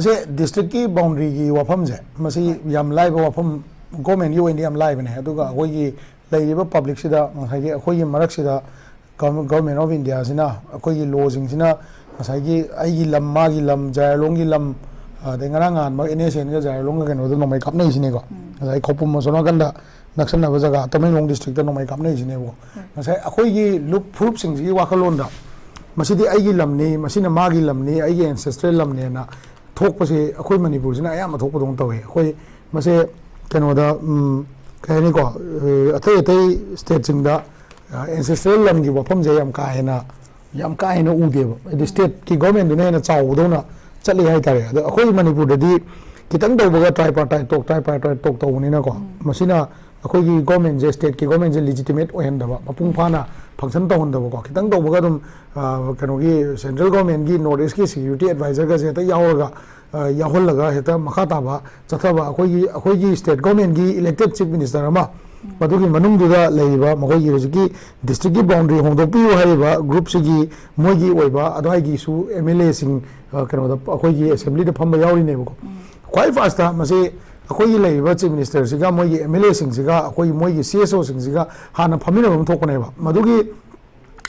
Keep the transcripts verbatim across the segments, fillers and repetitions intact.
ꯃꯁꯦ ꯗꯤꯁꯇ꯭ꯔꯤꯛꯀꯤ ꯕꯥꯎꯟꯗ꯭ꯔꯤꯒꯤ ꯋꯥꯐꯝꯁꯦ, ꯃꯁꯤ ꯌꯥꯝ ꯂꯥꯏꯕ ꯋꯥꯐꯝ, ꯒꯣꯔꯃꯦꯟꯒꯤ ꯑꯣꯏꯅꯗꯤ ꯌꯥꯝ ꯂꯥꯏꯕꯅꯦ꯫ ꯑꯗꯨꯒ ꯑꯩꯈꯣꯏꯒꯤ ꯂꯩꯔꯤꯕ ꯄꯕ꯭ꯂꯤꯛꯁꯤꯗ, ꯉꯁꯥꯏꯒꯤ ꯑꯩꯈꯣꯏꯒꯤ ꯃꯔꯛꯁꯤꯗ ꯒꯣꯔꯃꯦꯟ ꯑꯣꯐ ꯏꯟꯗꯤꯌꯥꯁꯤꯅ, ꯑꯩꯈꯣꯏꯒꯤ ꯂꯣꯁꯤꯡꯁꯤꯅ ꯉꯁꯥꯏꯒꯤ ꯑꯩꯒꯤ ꯂꯝ, ꯃꯥꯒꯤ ꯂꯝ, ꯖꯥꯏꯔꯂꯣꯡꯒꯤ ꯂꯝ, ꯑꯗꯩ ꯉꯔꯥꯡ ꯅꯍꯥꯟꯃꯛ ꯑꯦꯟ ꯑꯦꯁ ꯑꯦꯟꯒ ꯖꯥꯏꯔꯂꯣꯡꯒ ꯀꯩꯅꯣꯗ ꯅꯣꯡꯃꯩ ꯀꯥꯞꯅꯩꯁꯤꯅꯦꯀꯣ꯫ ꯉꯁꯥꯏ ꯈꯧꯄꯨꯝ ꯑꯁꯣꯝ ꯅꯥꯀꯟꯗ ꯅꯛꯁꯟꯅꯕ ꯖꯒꯥ, ꯇꯃꯦꯡꯂꯣꯡ ꯗꯤꯁꯇ꯭ꯔꯤꯛꯇ ꯅꯣꯡꯃꯩ ꯀꯥꯞꯅꯩꯁꯤꯅꯦꯕꯀꯣ꯫ ꯉꯁꯥꯏ ꯑꯩꯈꯣꯏꯒꯤ ꯂꯨꯞ ꯐꯨꯔꯨꯞꯁꯤꯡꯁꯤꯒꯤ ꯋꯥꯈꯜꯂꯣꯟꯗ, ꯃꯁꯤꯗꯤ ꯑꯩꯒꯤ ꯂꯝꯅꯤ, ꯃꯁꯤꯅ ꯃꯥꯒꯤ ꯂꯝꯅꯤ, ꯑꯩꯒꯤ ꯑꯦꯟꯁꯦꯁꯇ꯭ꯔꯦꯜ ꯂꯝꯅꯦꯅ ꯊꯣꯛꯄꯁꯤ ꯑꯩꯈꯣꯏ ꯃꯅꯤꯄꯨꯔꯁꯤꯅ ꯑꯌꯥꯝꯕ ꯊꯣꯛꯄꯗꯧꯅ ꯇꯧꯋꯤ꯫ ꯑꯩꯈꯣꯏ ꯃꯁꯦ ꯀꯩꯅꯣꯗ, ꯎꯝ, ꯀꯩ ꯍꯥꯏꯅꯤꯀꯣ, ꯑ, ꯑꯇꯩ ꯑꯇꯩ ꯁ꯭ꯇꯦꯠꯁꯤꯡꯗ, ꯑ, ꯑꯦꯟꯁꯦꯁꯇ꯭ꯔꯦꯜ ꯂꯝꯒꯤ ꯋꯥꯐꯝꯁꯦ ꯌꯥꯝ ꯀꯥ ꯍꯦꯟꯅ, ꯌꯥꯝ ꯀꯥ ꯍꯦꯟꯅ ꯎꯗꯦꯕ꯫ ꯍꯥꯏꯗꯤ ꯁ꯭ꯇꯦꯠꯀꯤ ꯒꯣꯔꯃꯦꯟꯗꯨꯅ ꯍꯦꯟꯅ ꯆꯥꯎꯕꯗꯧꯅ ꯆꯠꯂꯤ ꯍꯥꯏꯇꯥꯔꯦ꯫ ꯑꯗꯣ ꯑꯩꯈꯣꯏ ꯃꯅꯤꯄꯨꯔꯗꯗꯤ ꯈꯤꯇꯪ ꯇꯧꯕꯒ tripartite talk, tripartite talk ꯇꯧꯕꯅꯤꯅꯀꯣ, ꯃꯁꯤꯅ ꯑꯩꯈꯣꯏꯒꯤ ꯒꯣꯔꯃꯦꯟꯁꯦ, ꯁ꯭ꯇꯦꯠꯀꯤ ꯒꯣꯔꯃꯦꯟꯁꯦ ꯂꯤꯖꯤꯇꯤꯃꯦꯠ ꯑꯣꯏꯍꯟꯗꯕ, ꯃꯄꯨꯡ ꯐꯥꯅ ꯐꯪꯁꯟ ꯇꯧꯍꯟꯗꯕꯀꯣ꯫ ꯈꯤꯇꯪ ꯇꯧꯕꯒ ꯑꯗꯨꯝ, ꯑ, ꯀꯩꯅꯣꯒꯤ ꯁꯦꯟꯇ꯭ꯔꯦꯜ ꯒꯣꯔꯃꯦꯟꯒꯤ ꯅꯣꯔꯠ ꯏꯁꯀꯤ ꯁꯦꯀ꯭ꯌꯨꯔꯤꯇꯤ ꯑꯦꯗꯚꯥꯏꯖꯔꯒꯁꯦ ꯍꯦꯛꯇ ꯌꯥꯎꯔꯒ, ꯑ, ꯌꯥꯎꯍꯜꯂꯒ ꯍꯦꯛꯇ ꯃꯈꯥ ꯇꯥꯕ ꯆꯠꯊꯕ, ꯑꯩꯈꯣꯏꯒꯤ, ꯑꯩꯈꯣꯏꯒꯤ ꯁ꯭ꯇꯦꯠ ꯒꯣꯔꯃꯦꯟꯒꯤ ꯏꯂꯦꯛꯇꯦꯠ ꯆꯤꯐ ꯃꯤꯅꯤꯁꯇꯔ ꯑꯃ, ꯃꯗꯨꯒꯤ ꯃꯅꯨꯡꯗꯨꯗ ꯂꯩꯔꯤꯕ ꯃꯈꯣꯏꯒꯤ ꯍꯧꯖꯤꯛꯀꯤ ꯗꯤꯁꯇ꯭ꯔꯤꯛꯀꯤ ꯕꯥꯎꯟꯗ꯭ꯔꯤ ꯍꯣꯡꯗꯣꯛꯄꯤꯌꯨ ꯍꯥꯏꯔꯤꯕ ꯒ꯭ꯔꯨꯞꯁꯤꯒꯤ ꯃꯣꯏꯒꯤ ꯑꯣꯏꯕ ꯑꯗꯨꯋꯥꯏꯒꯤꯁꯨ ꯑꯦꯝ ꯑꯦꯜ ꯑꯦꯁꯤꯡ, ꯑ, ꯀꯩꯅꯣꯗ, ꯑꯩꯈꯣꯏꯒꯤ ꯑꯦꯁꯦꯝꯕ꯭ꯂꯤꯗ ꯐꯝꯕ ꯌꯥꯎꯔꯤꯅꯦꯕꯀꯣ꯫ ꯈ꯭ꯋꯥꯏ ꯐꯥꯔꯁꯇ ꯃꯁꯤ ꯑꯩꯈꯣꯏꯒꯤ ꯂꯩꯔꯤꯕ ꯆꯤꯐ ꯃꯤꯅꯤꯁꯇꯔꯁꯤꯒ ꯃꯣꯏꯒꯤ ꯑꯦꯝ ꯑꯦꯜ ꯑꯦꯁꯤꯡꯁꯤꯒ, ꯑꯩꯈꯣꯏꯒꯤ ꯃꯣꯏꯒꯤ ꯁꯤ ꯑꯦꯁ ꯑꯣꯁꯤꯡꯁꯤꯒ ꯍꯥꯟꯅ ꯐꯝꯃꯤꯟꯅꯕ ꯑꯃ ꯊꯣꯛꯄꯅꯦꯕ꯫ ꯃꯗꯨꯒꯤ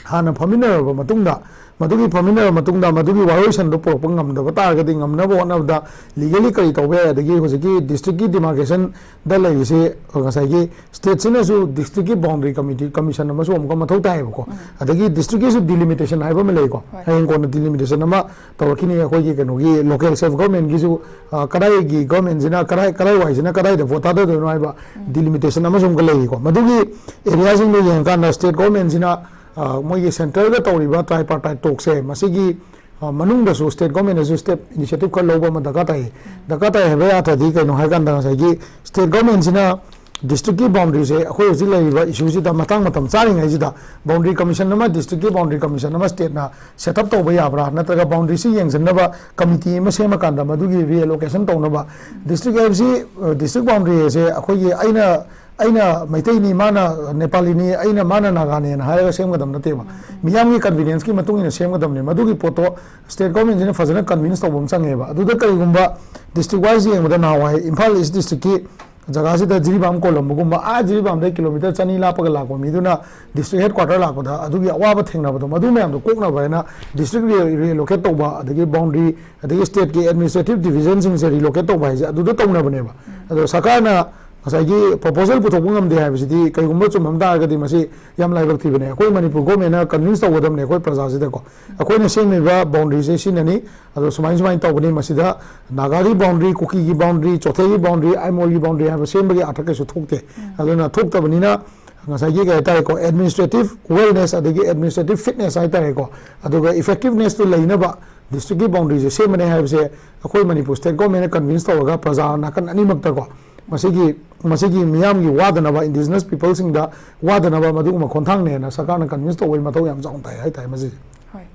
ꯍꯥꯟꯅ ꯐꯝꯃꯤꯟꯅꯔꯕ ꯃꯇꯨꯡꯗ, ꯃꯗꯨꯒꯤ ꯐꯝꯃꯤꯟꯅꯔꯕ ꯃꯇꯨꯡꯗ ꯃꯗꯨꯒꯤ ꯋꯥꯔꯣꯏꯁꯤꯟꯗꯨ ꯄꯨꯔꯛꯄ ꯉꯝꯗꯕ ꯇꯥꯔꯒꯗꯤ, ꯉꯝꯅꯕ ꯍꯣꯠꯅꯕꯗ ꯂꯤꯒꯦꯂꯤ ꯀꯔꯤ ꯇꯧꯕ ꯌꯥꯏ, ꯑꯗꯒꯤ ꯍꯧꯖꯤꯛꯀꯤ ꯗꯤꯁꯇ꯭ꯔꯤꯛꯀꯤ ꯗꯤꯃꯥꯔꯀꯦꯁꯟꯗ ꯂꯩꯔꯤꯁꯤ, ꯉꯁꯥꯏꯒꯤ ꯁ꯭ꯇꯦꯠꯁꯤꯅꯁꯨ ꯗꯤꯁꯇ꯭ꯔꯤꯛꯀꯤ ꯕꯥꯎꯟꯗ꯭ꯔꯤ ꯀꯃꯤꯇꯤ, ꯀꯃꯤꯁꯟ ꯑꯃꯁꯨ ꯑꯃꯨꯛꯀ ꯃꯊꯧ ꯇꯥꯏꯌꯦꯕꯀꯣ꯫ ꯑꯗꯒꯤ ꯗꯤꯁꯇ꯭ꯔꯤꯛꯀꯤꯁꯨ ꯗꯤꯂꯤꯃꯤꯇꯦꯁꯟ ꯍꯥꯏꯕ ꯑꯃ ꯂꯩꯀꯣ꯫ ꯍꯣꯏ꯫ ꯍꯌꯦꯡ ꯀꯣꯟꯅ ꯗꯤꯂꯤꯃꯤꯇꯦꯁꯟ ꯑꯃ ꯇꯧꯔꯛꯈꯤꯅꯤ꯫ ꯑꯩꯈꯣꯏꯒꯤ ꯀꯩꯅꯣꯒꯤ ꯂꯣꯀꯦꯜ ꯁꯦꯜꯐ ꯒꯣꯔꯃꯦꯟꯒꯤꯁꯨ, ꯑ, ꯀꯗꯥꯏꯒꯤ ꯒꯣꯔꯃꯦꯟꯁꯤꯅ ꯀꯗꯥꯏ, ꯀꯗꯥꯏ ꯋꯥꯏꯁꯤꯅ ꯀꯗꯥꯏꯗ ꯚꯣꯠ ꯊꯥꯗꯗꯣꯏꯅꯣ ꯍꯥꯏꯕ ꯗꯤꯂꯤꯃꯤꯇꯦꯁꯟ ꯑꯃꯁꯨ ꯑꯃꯨꯛꯀ ꯂꯩꯔꯤꯀꯣ꯫ ꯃꯗꯨꯒꯤ ꯑꯦꯔꯤꯌꯥꯁꯤꯡꯗꯣ ꯌꯦꯡꯉꯀꯥꯟꯗ ꯁ꯭ꯇꯦꯠ ꯒꯣꯔꯃꯦꯟꯁꯤꯅ, ꯑ, ꯃꯣꯏꯒꯤ ꯁꯦꯟꯇ꯭ꯔꯦꯜꯒ ꯇꯧꯔꯤꯕ tripartite talkꯁꯦ, ꯃꯁꯤꯒꯤ, ꯑ, ꯃꯅꯨꯡꯗꯁꯨ ꯁ꯭ꯇꯦꯠ ꯒꯣꯔꯃꯦꯟꯅꯁꯨ ꯁ꯭ꯇꯦꯞ ꯏꯅꯤꯁꯤꯌꯦꯇꯤꯚ ꯈꯔ ꯂꯧꯕ ꯑꯃ ꯗꯔꯀꯥꯔ ꯇꯥꯏ꯫ ꯗꯔꯀꯥꯔ ꯇꯥꯏ ꯍꯥꯏꯕ ꯑꯥꯔꯊꯗꯤ ꯀꯩꯅꯣ ꯍꯥꯏ ꯀꯥꯟꯗ, ꯉꯁꯥꯏꯒꯤ ꯁ꯭ꯇꯦꯠ ꯒꯣꯔꯃꯦꯟꯁꯤꯅ ꯗꯤꯁꯇ꯭ꯔꯤꯛꯀꯤ ꯕꯥꯎꯟꯗ꯭ꯔꯤꯁꯦ ꯑꯩꯈꯣꯏ ꯍꯧꯖꯤꯛ ꯂꯩꯔꯤꯕ ꯏꯁꯨꯁꯤꯗ, ꯃꯇꯥꯡ ꯃꯇꯝ ꯆꯥꯔꯤꯉꯩꯁꯤꯗ, ꯕꯥꯎꯟꯗ꯭ꯔꯤ ꯀꯃꯤꯁꯟ ꯑꯃ, ꯗꯤꯁꯇ꯭ꯔꯤꯛꯀꯤ ꯕꯥꯎꯟꯗ꯭ꯔꯤ ꯀꯃꯤꯁꯟ ꯑꯃ ꯁ꯭ꯇꯦꯠꯅ ꯁꯦꯠ ꯑꯞ ꯇꯧꯕ ꯌꯥꯕ꯭ꯔꯥ, ꯅꯠꯇ꯭ꯔꯒ ꯕꯥꯎꯟꯗ꯭ꯔꯤꯁꯤ ꯌꯦꯡꯁꯤꯟꯅꯕ ꯀꯃꯤꯇꯤ ꯑꯃ ꯁꯦꯝꯃꯀꯥꯟꯗ ꯃꯗꯨꯒꯤ ꯔꯤꯑꯦꯂꯣꯀꯦꯁꯟ ꯇꯧꯅꯕ, ꯗꯤꯁꯇ꯭ꯔꯤꯛ ꯍꯥꯏꯕꯁꯤ, ꯑ, ꯗꯤꯁꯇ꯭ꯔꯤꯛ ꯕꯥꯎꯟꯗ꯭ꯔꯤ ꯍꯥꯏꯁꯦ ꯑꯩꯈꯣꯏꯒꯤ, ꯑꯩꯅ ꯑꯩꯅ ꯃꯩꯇꯩꯅꯤ, ꯃꯥꯅ ꯅꯦꯄꯥꯂꯤꯅꯤ, ꯑꯩꯅ, ꯃꯥꯅ ꯅꯥꯒꯥꯅꯦꯅ ꯍꯥꯏꯔꯒ ꯁꯦꯝꯒꯗꯕ ꯅꯠꯇꯦꯕ꯫ ꯃꯤꯌꯥꯝꯒꯤ convenience ꯀꯤ ꯃꯇꯨꯡ ꯏꯟꯅ ꯁꯦꯝꯒꯗꯕꯅꯦ꯫ ꯃꯗꯨꯒꯤ ꯄꯣꯠꯇꯣ state government ꯁꯤꯅ ꯐꯖꯅ convince ꯇꯧꯕ ꯑꯃ ꯆꯪꯉꯦꯕ꯫ ꯑꯗꯨꯗ ꯀꯔꯤꯒꯨꯝꯕ district wise ꯌꯦꯡꯕꯗ, ꯅꯍꯥꯟꯋꯥꯏ ꯏꯝꯐꯥꯜ East district ꯀꯤ ꯖꯒꯥꯁꯤꯗ ꯖꯤꯔꯤꯕꯥꯝ ꯀꯣꯜꯂꯝꯕꯒꯨꯝꯕ, ꯑꯥ ꯖꯤꯔꯤꯕꯥꯝꯗꯩ kilometre ꯆꯅꯤ ꯂꯥꯞꯄꯒ ꯂꯥꯛꯄ ꯃꯤꯗꯨꯅ district headquarter ꯂꯥꯛꯄꯗ ꯑꯗꯨꯒꯤ ꯑꯋꯥꯕ ꯊꯦꯡꯅꯕꯗꯣ, ꯃꯗꯨ ꯃꯌꯥꯝꯗꯣ ꯀꯣꯛꯅꯕ ꯍꯥꯏꯅ district re-, relocate ꯇꯧꯕ, ꯑꯗꯒꯤ boundary, ꯑꯗꯒꯤ state ꯀꯤ administrative division ꯁꯤꯡꯁꯦ relocate ꯇꯧꯕ ꯍꯥꯏꯁꯦ ꯑꯗꯨꯗ ꯇꯧꯅꯕꯅꯦꯕ꯫ ꯑꯗꯣ ꯁꯔꯀꯥꯔꯅ ꯉꯁꯥꯏꯒꯤ proposal ꯄꯨꯊꯣꯛꯄ ꯉꯝꯗꯦ ꯍꯥꯏꯕꯁꯤꯗꯤ ꯀꯩꯒꯨꯝꯕ ꯆꯨꯝꯃꯝ ꯇꯥꯔꯒꯗꯤ ꯃꯁꯤ ꯌꯥꯝ ꯂꯥꯏꯕꯛ ꯊꯤꯕꯅꯦ꯫ ꯑꯩꯈꯣꯏ ꯃꯅꯤꯄꯨꯔ government ꯅ convince ꯇꯧꯒꯗꯕꯅꯦ ꯑꯩꯈꯣꯏ ꯄ꯭ꯔꯖꯥꯁꯤꯗꯀꯣ꯫ ꯑꯩꯈꯣꯏꯅ ꯁꯦꯝꯃꯤꯕ boundary ꯁꯦ ꯁꯤꯅꯅꯤ, ꯑꯗꯣ ꯁꯨꯃꯥꯏ ꯁꯨꯃꯥꯏꯅ ꯇꯧꯕꯅꯤ, ꯃꯁꯤꯗ ꯅꯥꯒꯥꯒꯤ boundary, ꯀꯨꯀꯤꯒꯤ boundary, ꯆꯣꯊꯦꯒꯤ boundary, ꯑꯥꯏꯃꯣꯜꯒꯤ boundary ꯍꯥꯏꯕ ꯁꯦꯝꯕꯒꯤ ꯑꯥꯔꯊ ꯀꯩꯁꯨ ꯊꯣꯛꯇꯦ꯫ ꯑꯗꯨꯅ ꯊꯣꯛꯇꯕꯅꯤꯅ ꯉꯁꯥꯏꯒꯤ ꯀꯩ ꯍꯥꯏꯇꯥꯔꯦꯀꯣ, administrative wellness ꯑꯗꯒꯤ administrative fitness ꯍꯥꯏꯇꯥꯔꯦꯀꯣ, ꯑꯗꯨꯒ effectiveness ꯇꯨ ꯂꯩꯅꯕ district ꯀꯤ boundary ꯁꯦ ꯁꯦꯝꯕꯅꯦ ꯍꯥꯏꯕꯁꯦ ꯑꯩꯈꯣꯏ ꯃꯅꯤꯄꯨꯔ state government ꯅ convince ꯇꯧꯔꯒ ꯄ꯭ꯔꯖꯥ ꯅꯥꯀꯟ ꯑꯅꯤꯃꯛꯇꯀꯣ ꯃꯁꯤꯒꯤ, ꯃꯁꯤꯒꯤ ꯃꯤꯌꯥꯝꯒꯤ ꯋꯥꯗꯅꯕ, indigenous people ꯁꯤꯡꯗ ꯋꯥꯗꯅꯕ ꯃꯗꯨꯒꯨꯝꯕ ꯈꯣꯡꯊꯥꯡꯅꯦꯅ ꯁꯔꯀꯥꯔꯅ convince ꯇꯧꯕꯒꯤ ꯃꯊꯧ ꯌꯥꯝ ꯆꯥꯎꯅ ꯇꯥꯏ ꯍꯥꯏꯇꯥꯔꯦ ꯃꯁꯤꯁꯦ꯫ ꯍꯣꯏ,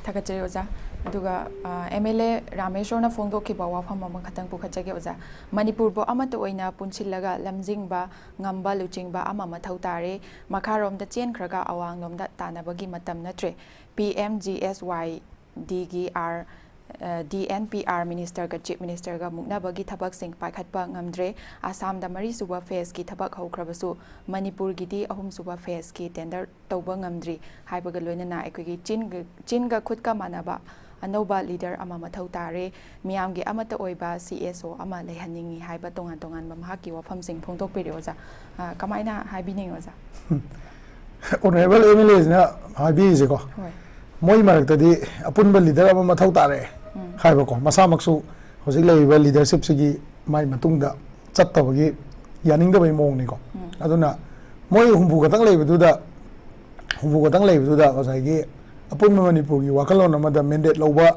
ꯊꯥꯒꯠꯆꯔꯤ ꯑꯣꯖꯥ꯫ ꯑꯗꯨꯒ ꯑꯦꯝ ꯑꯦꯜ ꯑꯦ ꯔꯥꯃꯦꯁꯣꯔꯅ ꯐꯣꯡꯗꯣꯛꯈꯤꯕ ꯋꯥꯐꯝ ꯑꯃꯈꯛꯇꯪ ꯄꯨꯈꯠꯆꯒꯦ ꯑꯣꯖꯥ꯫ ꯃꯅꯤꯄꯨꯔꯕꯨ ꯑꯃꯠꯇ ꯑꯣꯏꯅ ꯄꯨꯟꯁꯤꯜꯂꯒ ꯂꯝꯖꯤꯡꯕ ꯉꯝꯕ ꯂꯨꯆꯤꯡꯕ ꯑꯃ ꯃꯊꯧ ꯇꯥꯔꯦ꯫ ꯃꯈꯥꯔꯣꯝꯗ ꯆꯦꯟꯈ꯭ꯔꯒ ꯑꯋꯥꯡꯂꯣꯝꯗ ꯇꯥꯟꯅꯕꯒꯤ ꯃꯇꯝ ꯅꯠꯇ꯭ꯔꯦ꯫ ꯄꯤ ꯑꯦꯝ ꯖꯤ ꯑꯦꯁ ꯋꯥꯏ ꯗꯤꯒꯤ ꯑꯥꯔ, ꯑ, D N P R minister ꯒ chief minister ꯒ ꯃꯨꯛꯅꯕꯒꯤ ꯊꯕꯛꯁꯤꯡ ꯄꯥꯏꯈꯠꯄ ꯉꯝꯗ꯭ꯔꯦ꯫ ꯑꯁꯥꯝꯗ ꯃꯔꯤꯁꯨꯕ phase ꯀꯤ ꯊꯕꯛ ꯍꯧꯈ꯭ꯔꯕꯁꯨ ꯃꯅꯤꯄꯨꯔꯒꯤꯗꯤ ꯑꯍꯨꯝꯁꯨꯕ phase ꯀꯤ tender ꯇꯧꯕ ꯉꯝꯗ꯭ꯔꯤ ꯍꯥꯏꯕꯒ ꯂꯣꯏꯅꯅ ꯑꯩꯈꯣꯏꯒꯤ ꯆꯤꯟꯒ, ꯆꯤꯟꯒ ꯈꯨꯠꯀ ꯃꯥꯟꯅꯕ ꯑꯅꯧꯕ leader ꯑꯃ ꯃꯊꯧ ꯇꯥꯔꯦ꯫ ꯃꯤꯌꯥꯝꯒꯤ ꯑꯃꯠꯇ ꯑꯣꯏꯕ C S O ꯑꯃ ꯂꯩꯍꯟꯅꯤꯡꯏ ꯍꯥꯏꯕ ꯇꯣꯉꯥꯟ ꯇꯣꯉꯥꯟꯕ ꯃꯍꯥꯛꯀꯤ ꯋꯥꯐꯝꯁꯤꯡ ꯐꯣꯡꯗꯣꯛꯄꯤꯔꯦ ꯑꯣꯖꯥ꯫ ꯑ, ꯀꯃꯥꯏꯅ ꯍꯥꯏꯕꯤꯅꯤꯡꯉꯤ ꯑꯣꯖꯥ? Honourable M L A ꯁꯤꯅ ꯍꯥꯏꯕꯤꯔꯤꯁꯦꯀꯣ, ꯍꯣꯏ꯫ ꯃꯣꯏ ꯃꯔꯛꯇꯗꯤ ꯑꯄꯨꯟꯕ leader ꯑꯃ ꯃꯊꯧ ꯇꯥꯔꯦ ꯎꯝ꯫ ꯍꯥꯏꯕꯀꯣ, ꯃꯁꯥꯃꯛꯁꯨ ꯍꯧꯖꯤꯛ ꯂꯩꯔꯤꯕ leadership ꯁꯤꯒꯤ ꯃꯥꯏ ꯃꯇꯨꯡꯗ ꯆꯠꯇꯕꯒꯤ ꯌꯥꯅꯤꯡꯗꯕꯒꯤ ꯃꯑꯣꯡꯅꯤꯀꯣ꯫ ꯎꯝ꯫ ꯑꯗꯨꯅ ꯃꯣꯏ ꯍꯨꯝꯐꯨ ꯈꯛꯇꯪ ꯂꯩꯕꯗꯨꯗ, ꯍꯨꯝꯐꯨ ꯈꯛꯇꯪ ꯂꯩꯕꯗꯨꯗ ꯉꯁꯥꯏꯒꯤ ꯑꯄꯨꯟꯕ ꯃꯅꯤꯄꯨꯔꯒꯤ ꯋꯥꯈꯜꯂꯣꯟ ꯑꯃꯗ mandate ꯂꯧꯕ,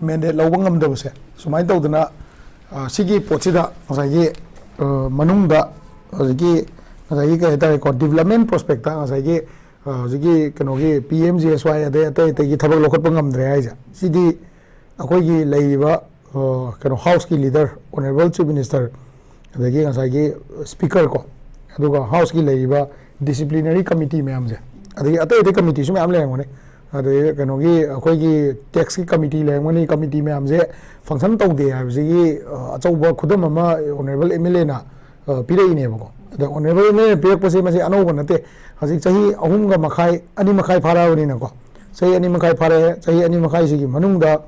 mandate ꯂꯧꯕ ꯉꯝꯗꯕꯁꯦ ꯁꯨꯃꯥꯏꯅ ꯇꯧꯗꯅ, ꯑ, ꯁꯤꯒꯤ ꯄꯣꯠꯁꯤꯗ ꯉꯁꯥꯏꯒꯤ, ꯑ, ꯃꯅꯨꯡꯗ ꯍꯧꯖꯤꯛꯀꯤ ꯉꯁꯥꯏꯒꯤ ꯀꯩ ꯍꯥꯏꯇꯥꯔꯦꯀꯣ, development prospect ꯇ ꯉꯁꯥꯏꯒꯤ, ꯑ, ꯍꯧꯖꯤꯛꯀꯤ ꯀꯩꯅꯣꯒꯤ P M G S Y ꯑꯗꯩ ꯑꯇꯩ ꯑꯇꯩꯒꯤ ꯊꯕꯛ ꯂꯧꯈꯠꯄ ꯉꯝꯗ꯭ꯔꯦ ꯍꯥꯏꯁꯦ, ꯁꯤꯗꯤ ꯑꯩꯈꯣꯏꯒꯤ ꯂꯩꯔꯤꯕ, ꯑ, ꯀꯩꯅꯣ, House ꯀꯤ leader, Honourable Chief Minister, ꯑꯗꯒꯤ ꯉꯁꯥꯏꯒꯤ Speaker ꯀꯣ, ꯑꯗꯨꯒ ꯍꯥꯎꯁꯀꯤ ꯂꯩꯔꯤꯕ ꯗꯤꯁꯤꯄ꯭ꯂꯤꯅꯔꯤ ꯀꯃꯤꯇꯤ ꯃꯌꯥꯝꯁꯦ, ꯑꯗꯒꯤ ꯑꯇꯩ ꯑꯇꯩ ꯀꯃꯤꯇꯤꯁꯨ ꯃꯌꯥꯝ ꯂꯩꯔꯝꯒꯅꯤ, ꯑꯗꯩ ꯀꯩꯅꯣꯒꯤ ꯑꯩꯈꯣꯏꯒꯤ ꯇꯦꯛꯁꯀꯤ ꯀꯃꯤꯇꯤ ꯂꯩꯔꯝꯒꯅꯤ, ꯀꯃꯤꯇꯤ ꯃꯌꯥꯝꯁꯦ ꯐꯪꯁꯟ ꯇꯧꯗꯦ ꯍꯥꯏꯕꯁꯤꯒꯤ ꯑ, ꯑꯆꯧꯕ ꯈꯨꯗꯝ ꯑꯃ ꯑꯣꯅꯔꯦꯕꯜ ꯑꯦꯝ ꯑꯦꯜ ꯑꯦꯅ ꯄꯤꯔꯛꯏꯅꯦꯕꯀꯣ꯫ ꯑꯗ ꯑꯣꯅꯔꯦꯕꯜ ꯑꯦꯝ ꯑꯦꯜ ꯑꯦꯅ ꯄꯤꯔꯛꯄꯁꯦ ꯃꯁꯤ ꯑꯅꯧꯕ ꯅꯠꯇꯦ꯫ ꯍꯧꯖꯤꯛ ꯆꯍꯤ ꯑꯍꯨꯝꯒ ꯃꯈꯥꯏ, ꯑꯅꯤ ꯃꯈꯥꯏ ꯐꯥꯔꯛꯑꯕꯅꯤꯅꯀꯣ, ꯆꯍꯤ ꯑꯅꯤ ꯃꯈꯥꯏ ꯐꯥꯔꯛꯑꯦ꯫ ꯆꯍꯤ ꯑꯅꯤ ꯃꯈꯥꯏꯁꯤꯒꯤ ꯃꯅꯨꯡꯗ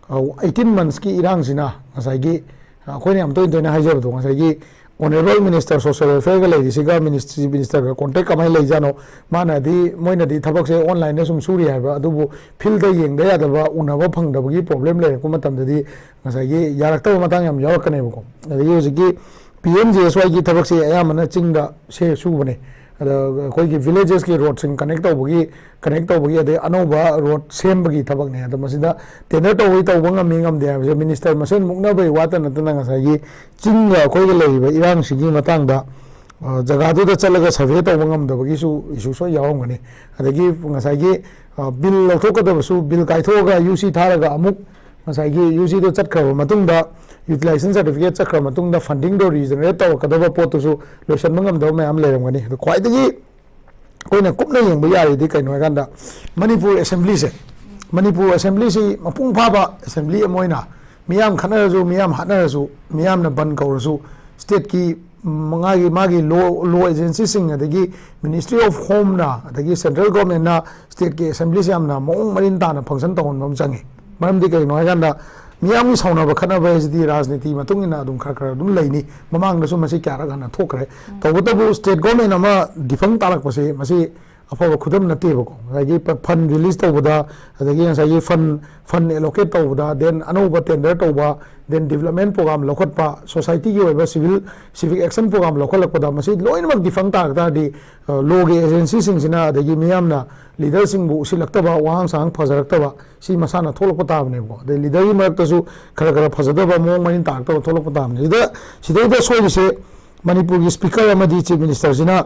ꯑꯩꯠꯇꯤꯟ ꯃꯟꯁꯀꯤ ꯏꯔꯥꯡꯁꯤꯅ ꯉꯁꯥꯏꯒꯤ ꯑ, ꯑꯩꯈꯣꯏꯅ ꯌꯥꯝ ꯇꯣꯏꯅ ꯇꯣꯏꯅ ꯍꯥꯏꯖꯕꯗꯣ, ꯉꯁꯥꯏꯒꯤ ꯑꯣꯅꯔꯦꯕꯜ ꯃꯤꯅꯤꯁꯇꯔ ꯁꯣꯁꯤꯌꯦꯜ ꯋꯦꯜꯐꯤꯌꯔꯒ ꯂꯩꯔꯤꯁꯤꯒ ꯃꯤꯅꯤꯁꯇ꯭ꯔꯤ ꯃꯤꯅꯤꯁꯇꯔꯒ ꯀꯣꯟꯇꯦꯛ ꯀꯃꯥꯏꯅ ꯂꯩꯖꯥꯠꯅꯣ? ꯃꯥꯅꯗꯤ, ꯃꯣꯏꯅꯗꯤ ꯊꯕꯛꯁꯦ ꯑꯣꯟꯂꯥꯏꯟꯗ ꯁꯨꯝ ꯁꯨꯔꯤ ꯍꯥꯏꯕ, ꯑꯗꯨꯕꯨ ꯐꯤꯜꯗ ꯌꯦꯡꯗ ꯌꯥꯗꯕ, ꯎꯅꯕ ꯐꯪꯗꯕꯒꯤ ꯄ꯭ꯔꯣꯕ꯭ꯂꯦꯝ ꯂꯩꯔꯛꯄ ꯃꯇꯝꯗꯗꯤ ꯉꯁꯥꯏꯒꯤ ꯌꯥꯔꯛꯇꯕ ꯃꯇꯥꯡ ꯌꯥꯝ ꯌꯥꯎꯔꯛꯀꯅꯦꯕꯀꯣ꯫ ꯑꯗꯒꯤ ꯍꯧꯖꯤꯛꯀꯤ ꯄꯤ ꯑꯦꯝ ꯖꯤ ꯑꯦꯁ ꯋꯥꯏꯒꯤ ꯊꯕꯛꯁꯦ ꯑꯌꯥꯝꯕꯅ ꯆꯤꯡꯗ ꯁꯦ ꯁꯨꯕꯅꯦ꯫ ꯑꯗ ꯑꯩꯈꯣꯏꯒꯤ ꯚꯤꯂꯦꯖꯦꯁꯀꯤ ꯔꯣꯗꯁꯤꯡ ꯀꯅꯦꯛ ꯇꯧꯕꯒꯤ, ꯀꯅꯦꯛ ꯇꯧꯕꯒꯤ, ꯑꯗꯩ ꯑꯅꯧꯕ ꯔꯣꯗ ꯁꯦꯝꯕꯒꯤ ꯊꯕꯛꯅꯦ꯫ ꯑꯗꯣ ꯃꯁꯤꯗ ꯇꯦꯟꯗꯔ ꯇꯧꯕꯩ ꯇꯧꯕ ꯉꯝꯃꯤ ꯉꯝꯗꯦ ꯍꯥꯏꯕꯁꯦ ꯃꯤꯅꯤꯁꯇꯔ ꯃꯁꯦꯟ ꯃꯨꯛꯅꯕꯩ ꯋꯥꯇ ꯅꯠꯇꯅ ꯉꯁꯥꯏꯒꯤ ꯆꯤꯡꯒ ꯑꯩꯈꯣꯏꯒ ꯂꯩꯔꯤꯕ ꯏꯔꯥꯡꯁꯤꯒꯤ ꯃꯇꯥꯡꯗ ꯑ, ꯖꯒꯥꯗꯨꯗ ꯆꯠꯂꯒ ꯁꯔꯚꯦ ꯇꯧꯕ ꯉꯝꯗꯕꯒꯤꯁꯨ ꯏꯁꯨ ꯁꯣꯏ ꯌꯥꯎꯔꯝꯒꯅꯤ꯫ ꯑꯗꯒꯤ ꯉꯁꯥꯏꯒꯤ ꯑ, ꯕꯤꯜ ꯂꯧꯊꯣꯛꯀꯗꯕꯁꯨ ꯕꯤꯜ ꯀꯥꯏꯊꯣꯛꯑꯒ ꯌꯨ ꯁꯤ ꯊꯥꯔꯒ ꯑꯃꯨꯛ ꯉꯁꯥꯏꯒꯤ ꯌꯨ ꯁꯤꯗꯣ ꯆꯠꯈ꯭ꯔꯕ ꯃꯇꯨꯡꯗ, ꯌꯨꯇꯤꯂꯥꯏꯖꯦꯁꯟ ꯁꯥꯔꯇꯤꯐꯤꯀꯦꯠ ꯆꯠꯈ꯭ꯔ ꯃꯇꯨꯡꯗ ꯐꯟꯗꯤꯡꯗꯣ ꯔꯤꯖꯅꯔꯦꯠ ꯇꯧꯔꯛꯀꯗꯕ ꯄꯣꯠꯇꯨꯁꯨ ꯂꯣꯏꯁꯤꯟꯕ ꯉꯝꯗꯕ ꯃꯌꯥꯝ ꯂꯩꯔꯝꯒꯅꯤ꯫ ꯑꯗꯣ ꯈ꯭ꯋꯥꯏꯗꯒꯤ ꯑꯩꯈꯣꯏꯅ ꯀꯨꯞꯅ ꯌꯦꯡꯕ ꯌꯥꯔꯤꯗꯤ ꯀꯩꯅꯣ ꯍꯥꯏꯀꯥꯟꯗ ꯃꯅꯤꯄꯨꯔ ꯑꯦꯁꯦꯝꯕ꯭ꯂꯤꯁꯦ, ꯃꯅꯤꯄꯨꯔ ꯑꯦꯁꯦꯝꯕ꯭ꯂꯤꯁꯤ ꯃꯄꯨꯡ ꯐꯥꯕ ꯑꯦꯁꯦꯝꯕ꯭ꯂꯤ ꯑꯃ ꯑꯣꯏꯅ ꯃꯤꯌꯥꯝ ꯈꯠꯅꯔꯁꯨ, ꯃꯤꯌꯥꯝ ꯍꯥꯠꯅꯔꯁꯨ, ꯃꯤꯌꯥꯝꯅ ꯕꯟ ꯀꯧꯔꯁꯨ, ꯁ꯭ꯇꯦꯠꯀꯤ ꯃꯥꯒꯤ, ꯃꯥꯒꯤ ꯂꯣ, ꯂꯣ ꯑꯦꯖꯦꯟꯁꯤꯁꯤꯡ, ꯑꯗꯒꯤ ꯃꯤꯅꯤꯁꯇ꯭ꯔꯤ ꯑꯣꯐ ꯍꯣꯝꯅ, ꯑꯗꯒꯤ ꯁꯦꯟꯇ꯭ꯔꯦꯜ ꯒꯣꯔꯃꯦꯟꯅ ꯁ꯭ꯇꯦꯠꯀꯤ ꯑꯦꯁꯦꯝꯕ꯭ꯂꯤꯁꯦ ꯌꯥꯝꯅ ꯃꯑꯣꯡ ꯃꯔꯤꯟ ꯇꯥꯅ ꯐꯪꯁꯟ ꯇꯧꯍꯟꯕ ꯑꯃ ꯆꯪꯉꯤ꯫ ꯃꯔꯝꯗꯤ ꯀꯩꯒꯤꯅꯣ ꯍꯥꯏꯀꯥꯟꯗ ꯃꯤꯌꯥꯝꯒꯤ ꯁꯥꯎꯅꯕ ꯈꯠꯅꯕ ꯍꯥꯏꯁꯤꯗꯤ ꯔꯥꯖꯅꯤꯇꯤ ꯃꯇꯨꯡ ꯏꯟꯅ ꯑꯗꯨꯝ ꯈꯔ ꯈꯔ ꯑꯗꯨꯝ ꯂꯩꯅꯤ꯫ ꯃꯃꯥꯡꯗꯁꯨ ꯃꯁꯤ ꯀꯌꯥꯔꯛ ꯍꯟꯅ ꯊꯣꯛꯈ꯭ꯔꯦ꯫ ꯇꯧꯕꯇꯕꯨ ꯁ꯭ꯇꯦꯠ ꯒꯣꯔꯃꯦꯟ ꯑꯃ ꯗꯤꯐꯪ ꯇꯥꯔꯛꯄꯁꯦ ꯃꯁꯤ ꯑꯐꯕ ꯈꯨꯗꯝ ꯅꯠꯇꯦꯕꯀꯣ꯫ ꯉꯁꯥꯏꯒꯤ ꯄ-, ꯐꯟ ꯔꯤꯂꯤꯁ ꯇꯧꯕꯗ, ꯑꯗꯒꯤ ꯉꯁꯥꯏꯒꯤ ꯐꯟ, ꯐꯟ ꯑꯦꯂꯣꯀꯦꯠ ꯇꯧꯕꯗ, ꯗꯦꯟ ꯑꯅꯧꯕ ꯇꯦꯟꯗꯔ ꯇꯧꯕ, ꯗꯦꯟ ꯗꯤꯕ꯭ꯂꯞꯃꯦꯟ ꯄ꯭ꯔꯣꯒ꯭ꯔꯥꯝ ꯂꯧꯈꯠꯄ, ꯁꯣꯁꯥꯏꯇꯤꯒꯤ ꯑꯣꯏꯕ ꯁꯤꯚꯤꯜ, ꯁꯤꯚꯤꯛ ꯑꯦꯛꯁꯟ ꯄ꯭ꯔꯣꯒ꯭ꯔꯥꯝ ꯂꯧꯈꯠꯂꯛꯄꯗ, ꯃꯁꯤ ꯂꯣꯏꯅꯃꯛ ꯗꯤꯐꯪ ꯇꯥꯔꯛ ꯇꯥꯔꯗꯤ, ꯑ, ꯂꯣꯒꯤ ꯑꯦꯖꯦꯟꯁꯤꯁꯤꯡꯁꯤꯅ, ꯑꯗꯒꯤ ꯃꯤꯌꯥꯝꯅ ꯂꯤꯗꯔꯁꯤꯡꯕꯨ ꯎꯁꯤꯜꯂꯛꯇꯕ, ꯋꯥꯉꯥꯡ ꯁꯉꯥꯡ ꯐꯖꯔꯛꯇꯕ, ꯁꯤ ꯃꯁꯥꯅ ꯊꯣꯛꯂꯛꯄ ꯇꯥꯕꯅꯦꯕꯀꯣ꯫ ꯑꯗꯩ ꯂꯤꯗꯔꯒꯤ ꯃꯔꯛꯇꯁꯨ ꯈꯔ ꯈꯔ ꯐꯖꯗꯕ, ꯃꯑꯣꯡ ꯃꯔꯤꯟ ꯇꯥꯔꯛꯇꯕ ꯊꯣꯛꯂꯛꯄ ꯇꯥꯕꯅꯤ꯫ ꯁꯤꯗ, ꯁꯤꯗꯩꯗ ꯁꯣꯏꯔꯤꯁꯦ ꯃꯅꯤꯄꯨꯔꯒꯤ ꯁ꯭ꯄꯤꯀꯔ ꯑꯃꯗꯤ ꯆꯤꯐ ꯃꯤꯅꯤꯁꯇꯔꯁꯤꯅ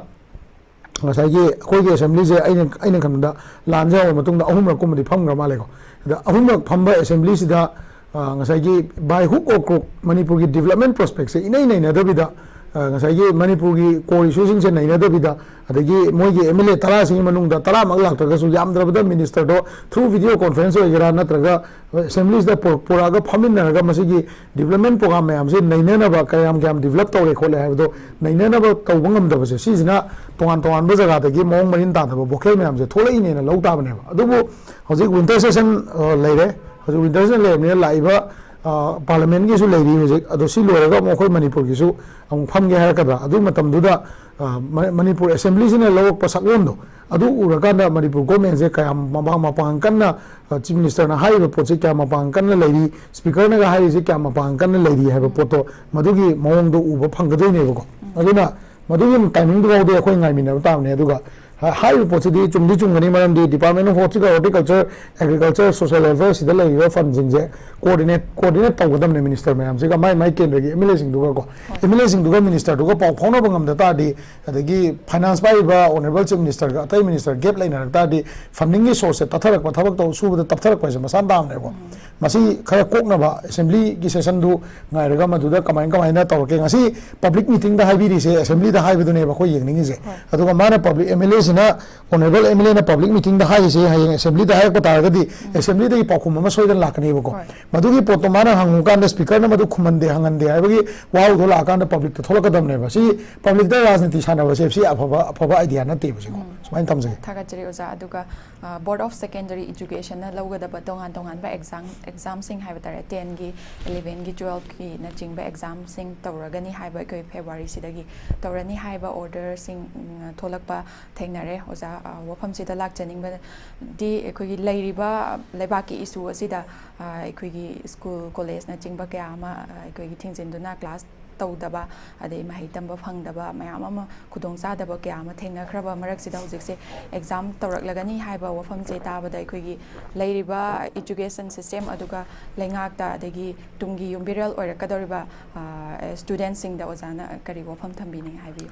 ꯉꯁꯥꯏꯒꯤ ꯑꯩꯈꯣꯏꯒꯤ ꯑꯦꯁꯦꯝꯕ꯭ꯂꯤꯁꯦ ꯑꯩꯅ, ꯑꯩꯅ ꯈꯟꯕꯗ ꯂꯥꯟꯁꯦ ꯍꯧꯔ ꯃꯇꯨꯡꯗ ꯑꯍꯨꯝꯔꯛ ꯀꯨꯝꯕꯗꯤ ꯐꯝꯈ꯭ꯔ ꯃꯥꯜꯂꯦꯀꯣ꯫ ꯑꯗ ꯑꯍꯨꯝꯔꯛ ꯐꯝꯕ ꯑꯦꯁꯦꯝꯕ꯭ꯂꯤꯁꯤꯗ, ꯑ, ꯉꯁꯥꯏꯒꯤ by hook or crook ꯃꯅꯤꯄꯨꯔꯒꯤ ꯗꯤꯕ꯭ꯂꯞꯃꯦꯟ ꯄ꯭ꯔꯣꯁꯄꯦꯛꯁꯦ ꯏꯅꯩ ꯅꯩꯅꯗꯕꯤꯗ, ꯑ, ꯉꯁꯥꯏꯒꯤ ꯃꯅꯤꯄꯨꯔꯒꯤ core issueꯁꯤꯡꯁꯦ ꯅꯩꯅꯗꯕꯤꯗ, ꯑꯗꯒꯤ ꯃꯣꯏꯒꯤ ꯑꯦꯝ ꯑꯦꯜ ꯑꯦ ꯇꯔꯥꯁꯤꯒꯤ ꯃꯅꯨꯡꯗ ꯇꯔꯥꯃꯛ ꯂꯥꯛꯇ꯭ꯔꯒꯁꯨ, ꯌꯥꯝꯗ꯭ꯔꯕꯗ ministerꯗꯣ through video conference ꯑꯣꯏꯒꯦꯔꯥ, ꯅꯠꯇ꯭ꯔꯒ assembliesꯗ ꯄꯨꯔꯛ-, ꯄꯨꯔꯛꯑꯒ ꯐꯝꯃꯤꯟꯅꯔꯒ ꯃꯁꯤꯒꯤ development program ꯃꯌꯥꯝꯁꯦ ꯅꯩꯅꯅꯕ, ꯀꯌꯥꯝ ꯀꯌꯥꯝ develop ꯇꯧꯔꯦ ꯈꯣꯠꯂꯦ ꯍꯥꯏꯕꯗꯣ ꯅꯩꯅꯅꯕ ꯇꯧꯕ ꯉꯝꯗꯕꯁꯦ, ꯁꯤꯁꯤꯅ ꯇꯣꯉꯥꯟ ꯇꯣꯉꯥꯟꯕ ꯖꯒꯥꯗꯒꯤ ꯃꯑꯣꯡ ꯃꯔꯤꯟ ꯇꯥꯗꯕ ꯚꯣꯀꯦꯜ ꯃꯌꯥꯝꯁꯦ ꯊꯣꯛꯂꯛꯏꯅꯦꯅ ꯂꯧ ꯇꯥꯕꯅꯦꯕ꯫ ꯑꯗꯨꯕꯨ ꯍꯧꯖꯤꯛ winter session, ꯑ, ꯂꯩꯔꯦ꯫ ꯍꯧꯖꯤꯛ winter session ꯂꯩꯔꯕꯅꯤꯅ ꯂꯥꯛꯏꯕ, ꯑ, parliamentꯒꯤꯁꯨ ꯂꯩꯔꯤ ꯍꯧꯖꯤꯛ꯫ ꯑꯗꯣ ꯁꯤ ꯂꯣꯏꯔꯒ ꯑꯃꯨꯛ ꯑꯩꯈꯣꯏ ꯃꯅꯤꯄꯨꯔꯒꯤꯁꯨ ꯑꯃꯨꯛ ꯐꯝꯒꯦ ꯍꯥꯏꯔꯛꯀꯗ꯭ꯔꯥ? ꯑꯗꯨ ꯃꯇꯝꯗꯨꯗ, ꯑ, ꯃ-, ꯃꯅꯤꯄꯨꯔ assemblyꯁꯤꯅ ꯂꯧꯔꯛꯄ ꯁꯛꯂꯣꯟꯗꯣ ꯑꯗꯨ ꯎꯔꯀꯥꯟꯗ ꯃꯅꯤꯄꯨꯔ governmentꯁꯦ ꯀꯌꯥꯝ ꯃꯄꯥꯡ, ꯃꯄꯥꯡꯒꯜ ꯀꯟꯅ, ꯑ, chief ministerꯅ ꯍꯥꯏꯔꯤꯕ ꯄꯣꯠꯁꯦ ꯀꯌꯥꯝ ꯃꯄꯥꯡꯒꯜ ꯀꯟꯅ ꯂꯩꯔꯤ, speakerꯅꯒ ꯍꯥꯏꯔꯤꯁꯦ ꯀꯌꯥꯝ ꯃꯄꯥꯡꯒꯜ ꯀꯟꯅ ꯂꯩꯔꯤ ꯍꯥꯏꯕ ꯄꯣꯠꯇꯣ ꯃꯗꯨꯒꯤ ꯃꯑꯣꯡꯗꯣ ꯎꯕ ꯐꯪꯒꯗꯣꯏꯅꯦꯕꯀꯣ꯫ ꯑꯗꯨꯅ ꯃꯗꯨꯒꯤ timingꯗꯨ ꯐꯥꯎꯗꯤ ꯑꯩꯈꯣꯏ ꯉꯥꯏꯃꯤꯟꯅꯕ ꯇꯥꯕꯅꯦ꯫ ꯑꯗꯨꯒ ꯍꯥ-, ꯍꯥꯏꯔꯤꯕ ꯄꯣꯠꯁꯤꯗꯤ ꯆꯨꯝꯗꯤ ꯆꯨꯝꯒꯅꯤ, ꯃꯔꯝꯗꯤ Department of Horticulture, Horticulture, Agriculture, Social Welfare ꯁꯤꯗ ꯂꯩꯔꯤꯕ fundꯁꯤꯡꯁꯦ coordinate, coordinate ꯇꯧꯒꯗꯕꯅꯦ minister ꯃꯌꯥꯝꯁꯤꯒ, ꯃꯥꯏ ꯃꯥꯏ ꯀꯦꯟꯗ꯭ꯔꯒꯤ MLAꯁꯤꯡꯗꯨꯒꯀꯣ꯫ MLAꯁꯤꯡꯗꯨꯒ ministerꯗꯨꯒ ꯄꯥꯎ ꯐꯥꯎꯅꯕ ꯉꯝꯗ ꯇꯥꯔꯗꯤ, ꯑꯗꯒꯤ finance ꯄꯥꯏꯔꯤꯕ honourable chief ministerꯒ ꯑꯇꯩ minister gap ꯂꯩꯅꯔꯛ ꯇꯥꯔꯗꯤ, fundingꯒꯤ sourceꯁꯦ ꯇꯠꯊꯔꯛꯄ, ꯊꯕꯛ ꯇꯧ ꯁꯨꯕꯗ ꯇꯞꯊꯔꯛꯄ ꯍꯥꯏꯁꯦ ꯃꯁꯥꯅ ꯇꯥꯕꯅꯦꯕꯀꯣ꯫ ꯃꯁꯤ ꯈꯔ ꯀꯣꯛꯅꯕ assemblyꯒꯤ sessionꯗꯨ ꯉꯥꯏꯔꯒ ꯃꯗꯨꯗ ꯀꯃꯥꯏ ꯀꯃꯥꯏꯅ ꯇꯧꯔꯛꯀꯦ꯫ ꯉꯁꯤ public meetingꯗ ꯍꯥꯏꯕꯤꯔꯤꯁꯦ assemblyꯗ ꯍꯥꯏꯕꯗꯨꯅꯦꯕ ꯑꯩꯈꯣꯏ ꯌꯦꯡꯅꯤꯡꯉꯤꯁꯦ꯫ ꯑꯗꯨꯒ ꯃꯥꯅ public, MLAꯁꯤꯅ, honourable MLAꯅ public meetingꯗ ꯍꯥꯏꯔꯤꯁꯦ ꯍꯌꯦꯡ assemblyꯗ ꯍꯥꯏꯔꯛꯄ ꯇꯥꯔꯒꯗꯤ assemblyꯗꯒꯤ ꯄꯥꯎꯈꯨꯝ ꯑꯃ ꯁꯣꯏꯗꯅ ꯂꯥꯛꯀꯅꯦꯕꯀꯣ꯫ ꯃꯗꯨꯒꯤ ꯄꯣꯠꯇꯣ ꯃꯥꯅ ꯍꯪꯉꯨꯀꯥꯟꯗ speakerꯅ ꯃꯗꯨ ꯈꯨꯝꯍꯟꯗꯦ, ꯍꯪꯍꯟꯗꯦ ꯍꯥꯏꯕꯒꯤ ꯋꯥꯍꯧꯗꯣ ꯂꯥꯛꯑꯀꯥꯟꯗ publicꯇ ꯊꯣꯛꯂꯛꯀꯗꯕꯅꯦꯕ꯫ ꯁꯤ publicꯇ ꯔꯥꯖꯅꯤꯇꯤ ꯁꯥꯟꯅꯕꯁꯦ ꯁꯤ ꯑꯐꯕ, ꯑꯐꯕ idea ꯅꯠꯇꯦꯕ ꯁꯤꯀꯣ꯫ ꯁꯨꯃꯥꯏꯅ ꯊꯝꯖꯒꯦ꯫ ꯊꯥꯒꯠꯆꯔꯤ ꯑꯣꯖꯥ꯫ ꯑꯗꯨꯒ, ꯑ, Board of Secondary Educationꯅ ꯂꯧꯒꯗꯕ ꯇꯣꯉꯥꯟ ꯇꯣꯉꯥꯟꯕ exam, examꯁꯤꯡ ꯍꯥꯏꯕ ꯇꯥꯔꯦ, tenꯒꯤ, elevenꯒꯤ, twelveꯀꯤꯅꯆꯤꯡꯕ examꯁꯤꯡ ꯇꯧꯔꯒꯅꯤ ꯍꯥꯏꯕ ꯑꯩꯈꯣꯏ Februaryꯁꯤꯗꯒꯤ ꯇꯧꯔꯅꯤ ꯍꯥꯏꯕ orderꯁꯤꯡ, ꯎꯝ, ꯊꯣꯛꯂꯛꯄ ꯊꯦꯡꯅꯔꯦ꯫ ꯑꯣꯖꯥ, ꯑ, ꯋꯥꯐꯝꯁꯤꯗ ꯂꯥꯛꯆꯅꯤꯡꯕꯗꯤ ꯑꯩꯈꯣꯏꯒꯤ ꯂꯩꯔꯤꯕ ꯂꯩꯕꯥꯛꯀꯤ issue ꯑꯁꯤꯗ, ꯑ, ꯑꯩꯈꯣꯏꯒꯤ school, collegeꯅꯆꯤꯡꯕ ꯀꯌꯥ ꯑꯃ, ꯑ, ꯑꯩꯈꯣꯏꯒꯤ ꯊꯤꯡꯖꯤꯟꯗꯨꯅ class ꯇꯧꯗꯕ, ꯑꯗꯩ ꯃꯍꯩ ꯇꯝꯕ ꯐꯪꯗꯕ ꯃꯌꯥꯝ ꯑꯃ, ꯈꯨꯗꯣꯡꯆꯥꯗꯕ ꯀꯌꯥ ꯑꯃ ꯊꯦꯡꯅꯈ꯭ꯔꯕ ꯃꯔꯛꯁꯤꯗ ꯍꯧꯖꯤꯛꯁꯦ exam ꯇꯧꯔꯛꯂꯒꯅꯤ ꯍꯥꯏꯕ ꯋꯥꯐꯝꯁꯦ ꯇꯥꯕꯗ ꯑꯩꯈꯣꯏꯒꯤ ꯂꯩꯔꯤꯕ education system ꯑꯗꯨꯒ ꯂꯩꯉꯥꯛꯇ, ꯑꯗꯒꯤ ꯇꯨꯡꯒꯤ ꯌꯨꯝꯕꯤꯔꯦꯜ ꯑꯣꯏꯔꯛꯀꯗꯧꯔꯤꯕ, ꯑ, studentꯁꯤꯡꯗ ꯑꯣꯖꯥꯅ ꯀꯔꯤ ꯋꯥꯐꯝ ꯊꯝꯕꯤꯅꯤꯡꯉꯤ ꯍꯥꯏꯕꯤꯌꯨ꯫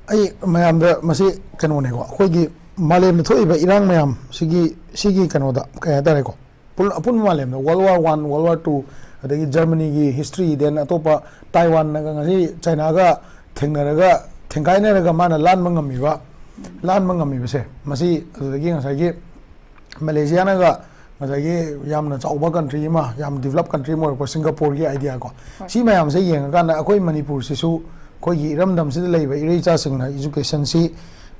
ꯑꯩ ꯃꯌꯥꯝꯗ ꯃꯁꯤ ꯀꯩꯅꯣꯅꯦꯀꯣ, ꯑꯩꯈꯣꯏꯒꯤ ꯃꯥꯂꯦꯝꯗ ꯊꯣꯛꯏꯕ ꯏꯔꯥꯡ ꯃꯌꯥꯝ ꯁꯤꯒꯤ, ꯁꯤꯒꯤ ꯀꯩꯅꯣꯗ ꯀꯩ ꯍꯥꯏꯇꯥꯔꯦꯀꯣ, ꯄꯨꯜ-, ꯑꯄꯨꯟꯕ ꯃꯥꯂꯦꯝꯗ World War One, World War Two, ꯑꯗꯒꯤ ꯖꯔꯃꯅꯤꯒꯤ ꯍꯤꯁꯇ꯭ꯔꯤ, ꯗꯦꯟ ꯑꯇꯣꯞꯄ ꯇꯥꯏꯋꯥꯟꯅꯒ ꯉꯁꯤ ꯆꯥꯏꯅꯥꯒ ꯊꯦꯡꯅꯔꯒ, ꯊꯦꯡꯒꯥꯏꯅꯔꯒ ꯃꯥꯅ ꯂꯥꯟꯕ ꯉꯝꯃꯤꯕ, ꯂꯥꯟꯕ ꯉꯝꯃꯤꯕꯁꯦ, ꯃꯁꯤ ꯑꯗꯨꯗꯒꯤ ꯉꯁꯥꯏꯒꯤ ꯃꯦꯂꯦꯁꯤꯌꯥꯅꯒ ꯉꯁꯥꯏꯒꯤ ꯌꯥꯝꯅ ꯆꯥꯎꯕ ꯀꯟꯇ꯭ꯔꯤ ꯑꯃ, ꯌꯥꯝ ꯗꯤꯕꯂꯞ ꯀꯟꯇ꯭ꯔꯤ ꯑꯃ ꯑꯣꯏꯔꯛꯄ ꯁꯤꯡꯒꯥꯄꯨꯔꯒꯤ ꯑꯥꯏꯗꯤꯌꯥ ꯀꯣ, ꯁꯤ ꯃꯌꯥꯝꯁꯦ ꯌꯦꯡꯉꯀꯥꯟꯗ ꯑꯩꯈꯣꯏ ꯃꯅꯤꯄꯨꯔꯁꯤꯁꯨ ꯑꯩꯈꯣꯏꯒꯤ ꯏꯔꯝꯗꯝꯁꯤꯗ ꯂꯩꯕ ꯏꯔꯩ ꯏꯆꯥꯁꯤꯡꯅ ꯏꯖꯨꯀꯦꯁꯟꯁꯤ,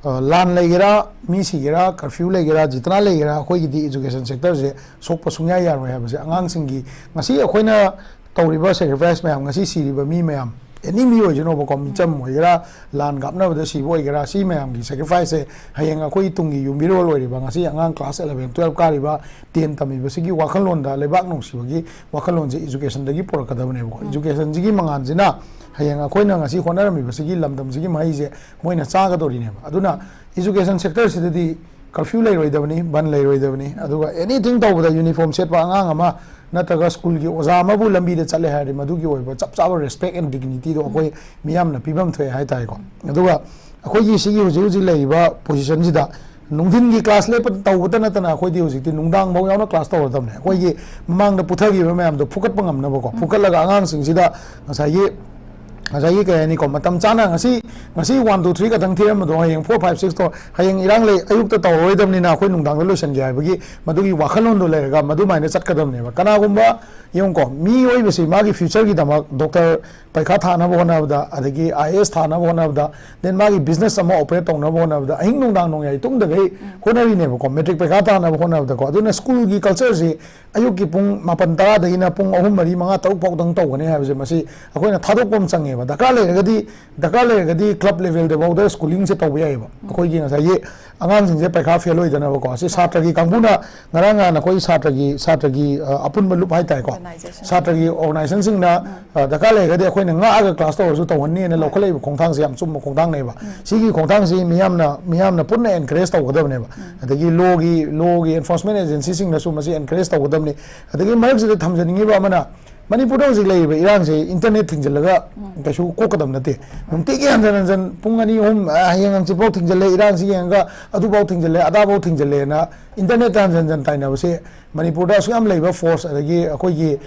ꯑ, ꯂꯥꯟ ꯂꯩꯒꯦꯔꯥ, ꯃꯤ ꯁꯤꯒꯦꯔꯥ, ꯀꯔꯐ꯭ꯌꯨ ꯂꯩꯒꯦꯔꯥ, ꯖꯤꯇꯅꯥ ꯂꯩꯒꯦꯔꯥ, ꯑꯩꯈꯣꯏꯒꯤꯗꯤ ꯏꯖꯨꯀꯦꯁꯟ ꯁꯦꯛꯇꯔꯁꯦ ꯁꯣꯛꯄ ꯁꯨꯡꯌꯥ ꯌꯥꯔꯣꯏ ꯍꯥꯏꯕꯁꯦ ꯑꯉꯥꯡꯁꯤꯡꯒꯤ ꯉꯁꯤ ꯑꯩꯈꯣꯏꯅ ꯇꯧꯔꯤꯕ ꯁꯦꯀ꯭ꯔꯤꯐꯥꯏꯁ ꯃꯌꯥꯝ, ꯉꯁꯤ ꯁꯤꯔꯤꯕ ꯃꯤ ꯃꯌꯥꯝ, ꯑꯦꯅꯤ ꯃꯤ ꯑꯣꯏꯖꯅꯣꯕꯀꯣ, ꯃꯤꯆꯝ ꯑꯣꯏꯒꯦꯔꯥ, ꯂꯥꯟ ꯀꯥꯞꯅꯕꯗ ꯁꯤꯕ ꯑꯣꯏꯒꯦꯔꯥ, ꯁꯤ ꯃꯌꯥꯝꯒꯤ ꯁꯦꯀ꯭ꯔꯤꯐꯥꯏꯁꯁꯦ ꯍꯌꯦꯡ ꯑꯩꯈꯣꯏ ꯇꯨꯡꯒꯤ ꯌꯨꯝꯕꯤꯔꯣꯜ ꯑꯣꯏꯔꯤꯕ ꯉꯁꯤ ꯑꯉꯥꯡ ꯀ꯭ꯂꯥꯁ ꯑꯦꯂꯚꯦꯟ, ꯇꯨꯌꯦꯜꯞ ꯀꯥꯔꯤꯕ, ꯇꯦꯟ ꯇꯝꯃꯤꯕꯁꯤꯒꯤ ꯋꯥꯈꯜꯂꯣꯟꯗ, ꯂꯩꯕꯥꯛ ꯅꯨꯡꯁꯤꯕꯒꯤ ꯋꯥꯈꯜꯂꯣꯟꯁꯦ ꯏꯖꯨꯀꯦꯁꯟꯗꯒꯤ ꯄꯨꯔꯛꯀꯗꯕꯅꯦꯕꯀꯣ꯫ ꯏꯖꯨꯀꯦꯁꯟꯁꯤꯒꯤ ꯃꯉꯥꯜꯁꯤꯅ ꯍꯌꯦꯡ ꯑꯩꯈꯣꯏꯅ ꯉꯁꯤ ꯍꯣꯠꯅꯔꯝꯃꯤꯕꯁꯤꯒꯤ ꯂꯝꯗꯝꯁꯤꯒꯤ ꯃꯍꯩꯁꯦ ꯃꯣꯏꯅ ꯆꯥꯒꯗꯧꯔꯤꯅꯦꯕ꯫ ꯑꯗꯨꯅ ꯏꯖꯨꯀꯦꯁꯟ ꯁꯦꯛꯇꯔꯁꯤꯗꯗꯤ ꯀꯔꯐ꯭ꯌꯨ ꯂꯩꯔꯣꯏꯗꯕꯅꯤ, ꯕꯟ ꯂꯩꯔꯣꯏꯗꯕꯅꯤ, ꯑꯗꯨꯒ ꯑꯦꯅꯤꯊꯤꯡ ꯇꯧꯕꯗ ꯌꯨꯅꯤꯐꯣꯔꯝ ꯁꯦꯠꯄ ꯑꯉꯥꯡ ꯑꯃ ꯅꯠꯇ꯭ꯔꯒ ꯁ꯭ꯀꯨꯜꯒꯤ ꯑꯣꯖꯥ ꯑꯃꯕꯨ ꯂꯝꯕꯤꯗ ꯆꯠꯂꯦ ꯍꯥꯏꯔꯗꯤ ꯃꯗꯨꯒꯤ ꯑꯣꯏꯕ ꯆꯞ ꯆꯥꯕ ꯔꯦꯁꯄꯦꯛ ꯑꯦꯟ ꯗꯤꯒꯅꯤꯇꯤꯗꯣ ꯑꯩꯈꯣꯏ ꯃꯤꯌꯥꯝꯅ ꯄꯤꯐꯝ ꯊꯣꯛꯑꯦ ꯍꯥꯏ ꯇꯥꯔꯦꯀꯣ꯫ ꯑꯗꯨꯒ ꯑꯩꯈꯣꯏꯒꯤ ꯁꯤꯒꯤ ꯍꯧꯖꯤꯛ ꯍꯧꯖꯤꯛ ꯂꯩꯔꯤꯕ ꯄꯣꯖꯤꯁꯟꯁꯤꯗ ꯅꯨꯡꯊꯤꯟꯒꯤ ꯀ꯭ꯂꯥꯁ ꯂꯦꯞꯄ ꯇꯧꯕꯇ ꯅꯠꯇꯅ ꯑꯩꯈꯣꯏꯗꯤ ꯍꯧꯖꯤꯛꯇꯤ ꯅꯨꯡꯗꯥꯡꯐꯥꯎ ꯌꯥꯎꯅ ꯀ꯭ꯂꯥꯁ ꯇꯧꯔꯗꯕꯅꯦ꯫ ꯑꯩꯈꯣꯏꯒꯤ ꯃꯃꯥꯡꯗ ꯄꯨꯊꯈꯤꯕ ꯃꯌꯥꯝꯗꯣ ꯐꯨꯀꯠꯄ ꯉꯝꯅꯕꯀꯣ, ꯐꯨꯀꯠꯂꯒ ꯑꯉꯥꯡꯁꯤꯡꯁꯤꯗ ꯉꯁꯥꯏꯒꯤ, ꯉꯁꯥꯏꯒꯤ ꯀꯩ ꯍꯥꯏꯅꯤꯀꯣ, ꯃꯇꯝ ꯆꯥꯅ ꯉꯁꯤ, ꯉꯁꯤ ꯋꯥꯟ ꯇꯨ ꯊ꯭ꯔꯤ ꯈꯛꯇꯪ ꯊꯤꯔꯝꯕꯗꯣ ꯍꯌꯦꯡ ꯐꯣꯔ ꯐꯥꯏꯚ ꯁꯤꯛꯁ ꯇꯧ-, ꯍꯌꯦꯡ ꯏꯔꯥꯡ ꯂꯩ, ꯑꯌꯨꯛꯇ ꯇꯧꯔꯔꯣꯏꯗꯕꯅꯤꯅ ꯑꯩꯈꯣꯏ ꯅꯨꯡꯗꯥꯡꯗ ꯂꯣꯏꯁꯤꯟꯒꯦ ꯍꯥꯏꯕꯒꯤ ꯃꯗꯨꯒꯤ ꯋꯥꯈꯜꯂꯣꯟꯗꯣ ꯂꯩꯔꯒ ꯃꯗꯨꯃꯥꯏꯅ ꯆꯠꯀꯗꯕꯅꯦꯕ꯫ ꯀꯅꯥꯒꯨꯝꯕ ꯌꯦꯡꯉꯨꯀꯣ, ꯃꯤꯑꯣꯏꯕꯁꯤ ꯃꯥꯒꯤ ꯐ꯭ꯌꯨꯆꯔꯒꯤꯗꯃꯛ ꯗꯣꯛꯇꯔ ꯄꯩꯈꯥ ꯊꯥꯅꯕ ꯍꯣꯠꯅꯕꯗ, ꯑꯗꯒꯤ ꯑꯥꯏ ꯑꯦ ꯑꯦꯁ ꯊꯥꯅꯕ ꯍꯣꯠꯅꯕꯗ, ꯗꯦꯟ ꯃꯥꯒꯤ ꯕꯤꯖꯤꯅꯦꯁ ꯑꯃ ꯑꯣꯄꯔꯦꯠ ꯇꯧꯅꯕ ꯍꯣꯠꯅꯕꯗ ꯑꯍꯤꯡ ꯅꯨꯡꯗꯥꯡ ꯅꯣꯡꯌꯥꯏ ꯇꯨꯝꯗꯈꯩ ꯍꯣꯠꯅꯔꯤꯅꯦꯕꯀꯣ, ꯃꯦꯇ꯭ꯔꯤꯛ ꯄꯩꯈꯥ ꯊꯥꯅꯕ ꯍꯣꯠꯅꯕꯗꯀꯣ꯫ ꯑꯗꯨꯅ ꯁ꯭ꯀꯨꯜꯒꯤ ꯀꯜꯆꯔꯁꯤ ꯑꯌꯨꯛꯀꯤ ꯄꯨꯡ ꯃꯥꯄꯟ ꯇꯔꯥꯗꯒꯤꯅ ꯄꯨꯡ ꯑꯍꯨꯝ, ꯃꯔꯤ, ꯃꯉꯥ, ꯇꯔꯨꯛ ꯐꯥꯎꯗꯪ ꯇꯧꯒꯅꯤ ꯍꯥꯏꯕꯁꯦ ꯃꯁꯤ ꯑꯩꯈꯣꯏꯅ ꯊꯥꯗꯣꯛꯄ ꯑꯃ ꯆꯪꯉꯦꯕ꯫ ꯗꯔꯀꯥꯔ ꯂꯩꯔꯒꯗꯤ, ꯗꯔꯀꯥꯔ ꯂꯩꯔꯒꯗꯤ ꯀ꯭ꯂꯕ ꯂꯦꯚꯦꯜꯗꯐꯥꯎꯗ ꯁ꯭ꯀꯨꯂꯤꯡꯁꯦ ꯇꯧꯕ ꯌꯥꯏꯑꯕ꯫ ꯑꯩꯈꯣꯏꯒꯤ ꯉꯁꯥꯏꯒꯤ ꯑꯉꯥꯡꯁꯤꯡꯁꯦ ꯄꯩꯈꯥ ꯐꯦꯜ ꯑꯣꯏꯗꯅꯕꯀꯣ꯫ ꯁꯤ ꯁꯥꯇ꯭ꯔꯒꯤ ꯀꯥꯡꯕꯨꯅ ꯉꯔꯥꯡ ꯅꯍꯥꯟ ꯑꯩꯈꯣꯏ ꯁꯥꯇ꯭ꯔꯒꯤ, ꯁꯥꯇ꯭ꯔꯒꯤ, ꯑ, ꯑꯄꯨꯟꯕ ꯂꯨꯞ ꯍꯥꯏ ꯇꯥꯔꯦꯀꯣ꯫ Organization. ꯁꯥꯇ꯭ꯔꯒꯤ ꯑꯣꯔꯒꯅꯥꯏꯖꯦꯁꯟꯁꯤꯡꯅ, ꯑ, ꯗꯔꯀꯥꯔ ꯂꯩꯔꯒꯗꯤ ꯑꯩꯈꯣꯏꯅ ꯉꯥꯛꯑꯒ ꯀ꯭ꯂꯥꯁ ꯇꯧꯔꯁꯨ ꯇꯧꯍꯟꯅꯤꯅ ꯂꯧꯈꯠꯂꯛꯏꯕ ꯈꯣꯡꯊꯥꯡꯁꯦ ꯌꯥꯝ ꯆꯨꯝꯕ ꯈꯣꯡꯊꯥꯡꯅꯦꯕ꯫ ꯁꯤꯒꯤ ꯈꯣꯡꯊꯥꯡꯁꯤ ꯃꯤꯌꯥꯝꯅ, ꯃꯤꯌꯥꯝꯅ ꯄꯨꯟꯅ ꯑꯦꯟꯀꯔꯦꯖ ꯇꯧꯒꯗꯕꯅꯦꯕ꯫ ꯑꯗꯒꯤ ꯂꯣꯒꯤ, ꯂꯣꯒꯤ ꯑꯦꯟꯐꯣꯔꯁꯃꯦꯟ ꯑꯦꯖꯦꯟꯁꯤꯁꯤꯡꯅꯁꯨ ꯃꯁꯤ ꯑꯦꯟꯀꯔꯦꯖ ꯇꯧꯒꯗꯕꯅꯤ꯫ ꯑꯗꯒꯤ ꯃꯔꯛꯁꯤꯗ ꯊꯝꯖꯅꯤꯡꯉꯤꯕ ꯑꯃꯅ, ꯃꯅꯤꯄꯨꯔꯗ ꯍꯧꯖꯤꯛ ꯂꯩꯔꯤꯕ ꯏꯔꯥꯡꯁꯦ ꯏꯟꯇꯔꯅꯦꯠ ꯊꯤꯡꯖꯤꯜꯂꯒ ꯀꯩꯁꯨ ꯀꯣꯛꯀꯗꯕ ꯅꯠꯇꯦ꯫ ꯅꯨꯡꯇꯤꯒꯤ ꯍꯟꯖꯟ ꯍꯟꯖꯟ ꯄꯨꯡ ꯑꯅꯤ, ꯑꯍꯨꯝ, ꯑ, ꯍꯌꯦꯡ ꯍꯪꯆꯤꯠꯐꯥꯎ ꯊꯤꯡꯖꯤꯜꯂꯦ, ꯏꯔꯥꯡꯁꯤ ꯌꯦꯡꯉꯒ ꯑꯗꯨꯐꯥꯎ ꯊꯤꯡꯖꯤꯜꯂꯦ, ꯑꯗꯥꯐꯥꯎ ꯊꯤꯡꯖꯤꯜꯂꯦꯅ ꯏꯟꯇꯔꯅꯦꯠꯇ ꯍꯟꯖꯟ ꯍꯟꯖꯟ ꯇꯥꯏꯅꯕꯁꯦ ꯃꯅꯤꯄꯨꯔꯗ ꯑꯁꯨꯛ ꯌꯥꯝ ꯂꯩꯕ ꯐꯣꯔꯁ, ꯑꯗꯒꯤ ꯑꯩꯈꯣꯏꯒꯤ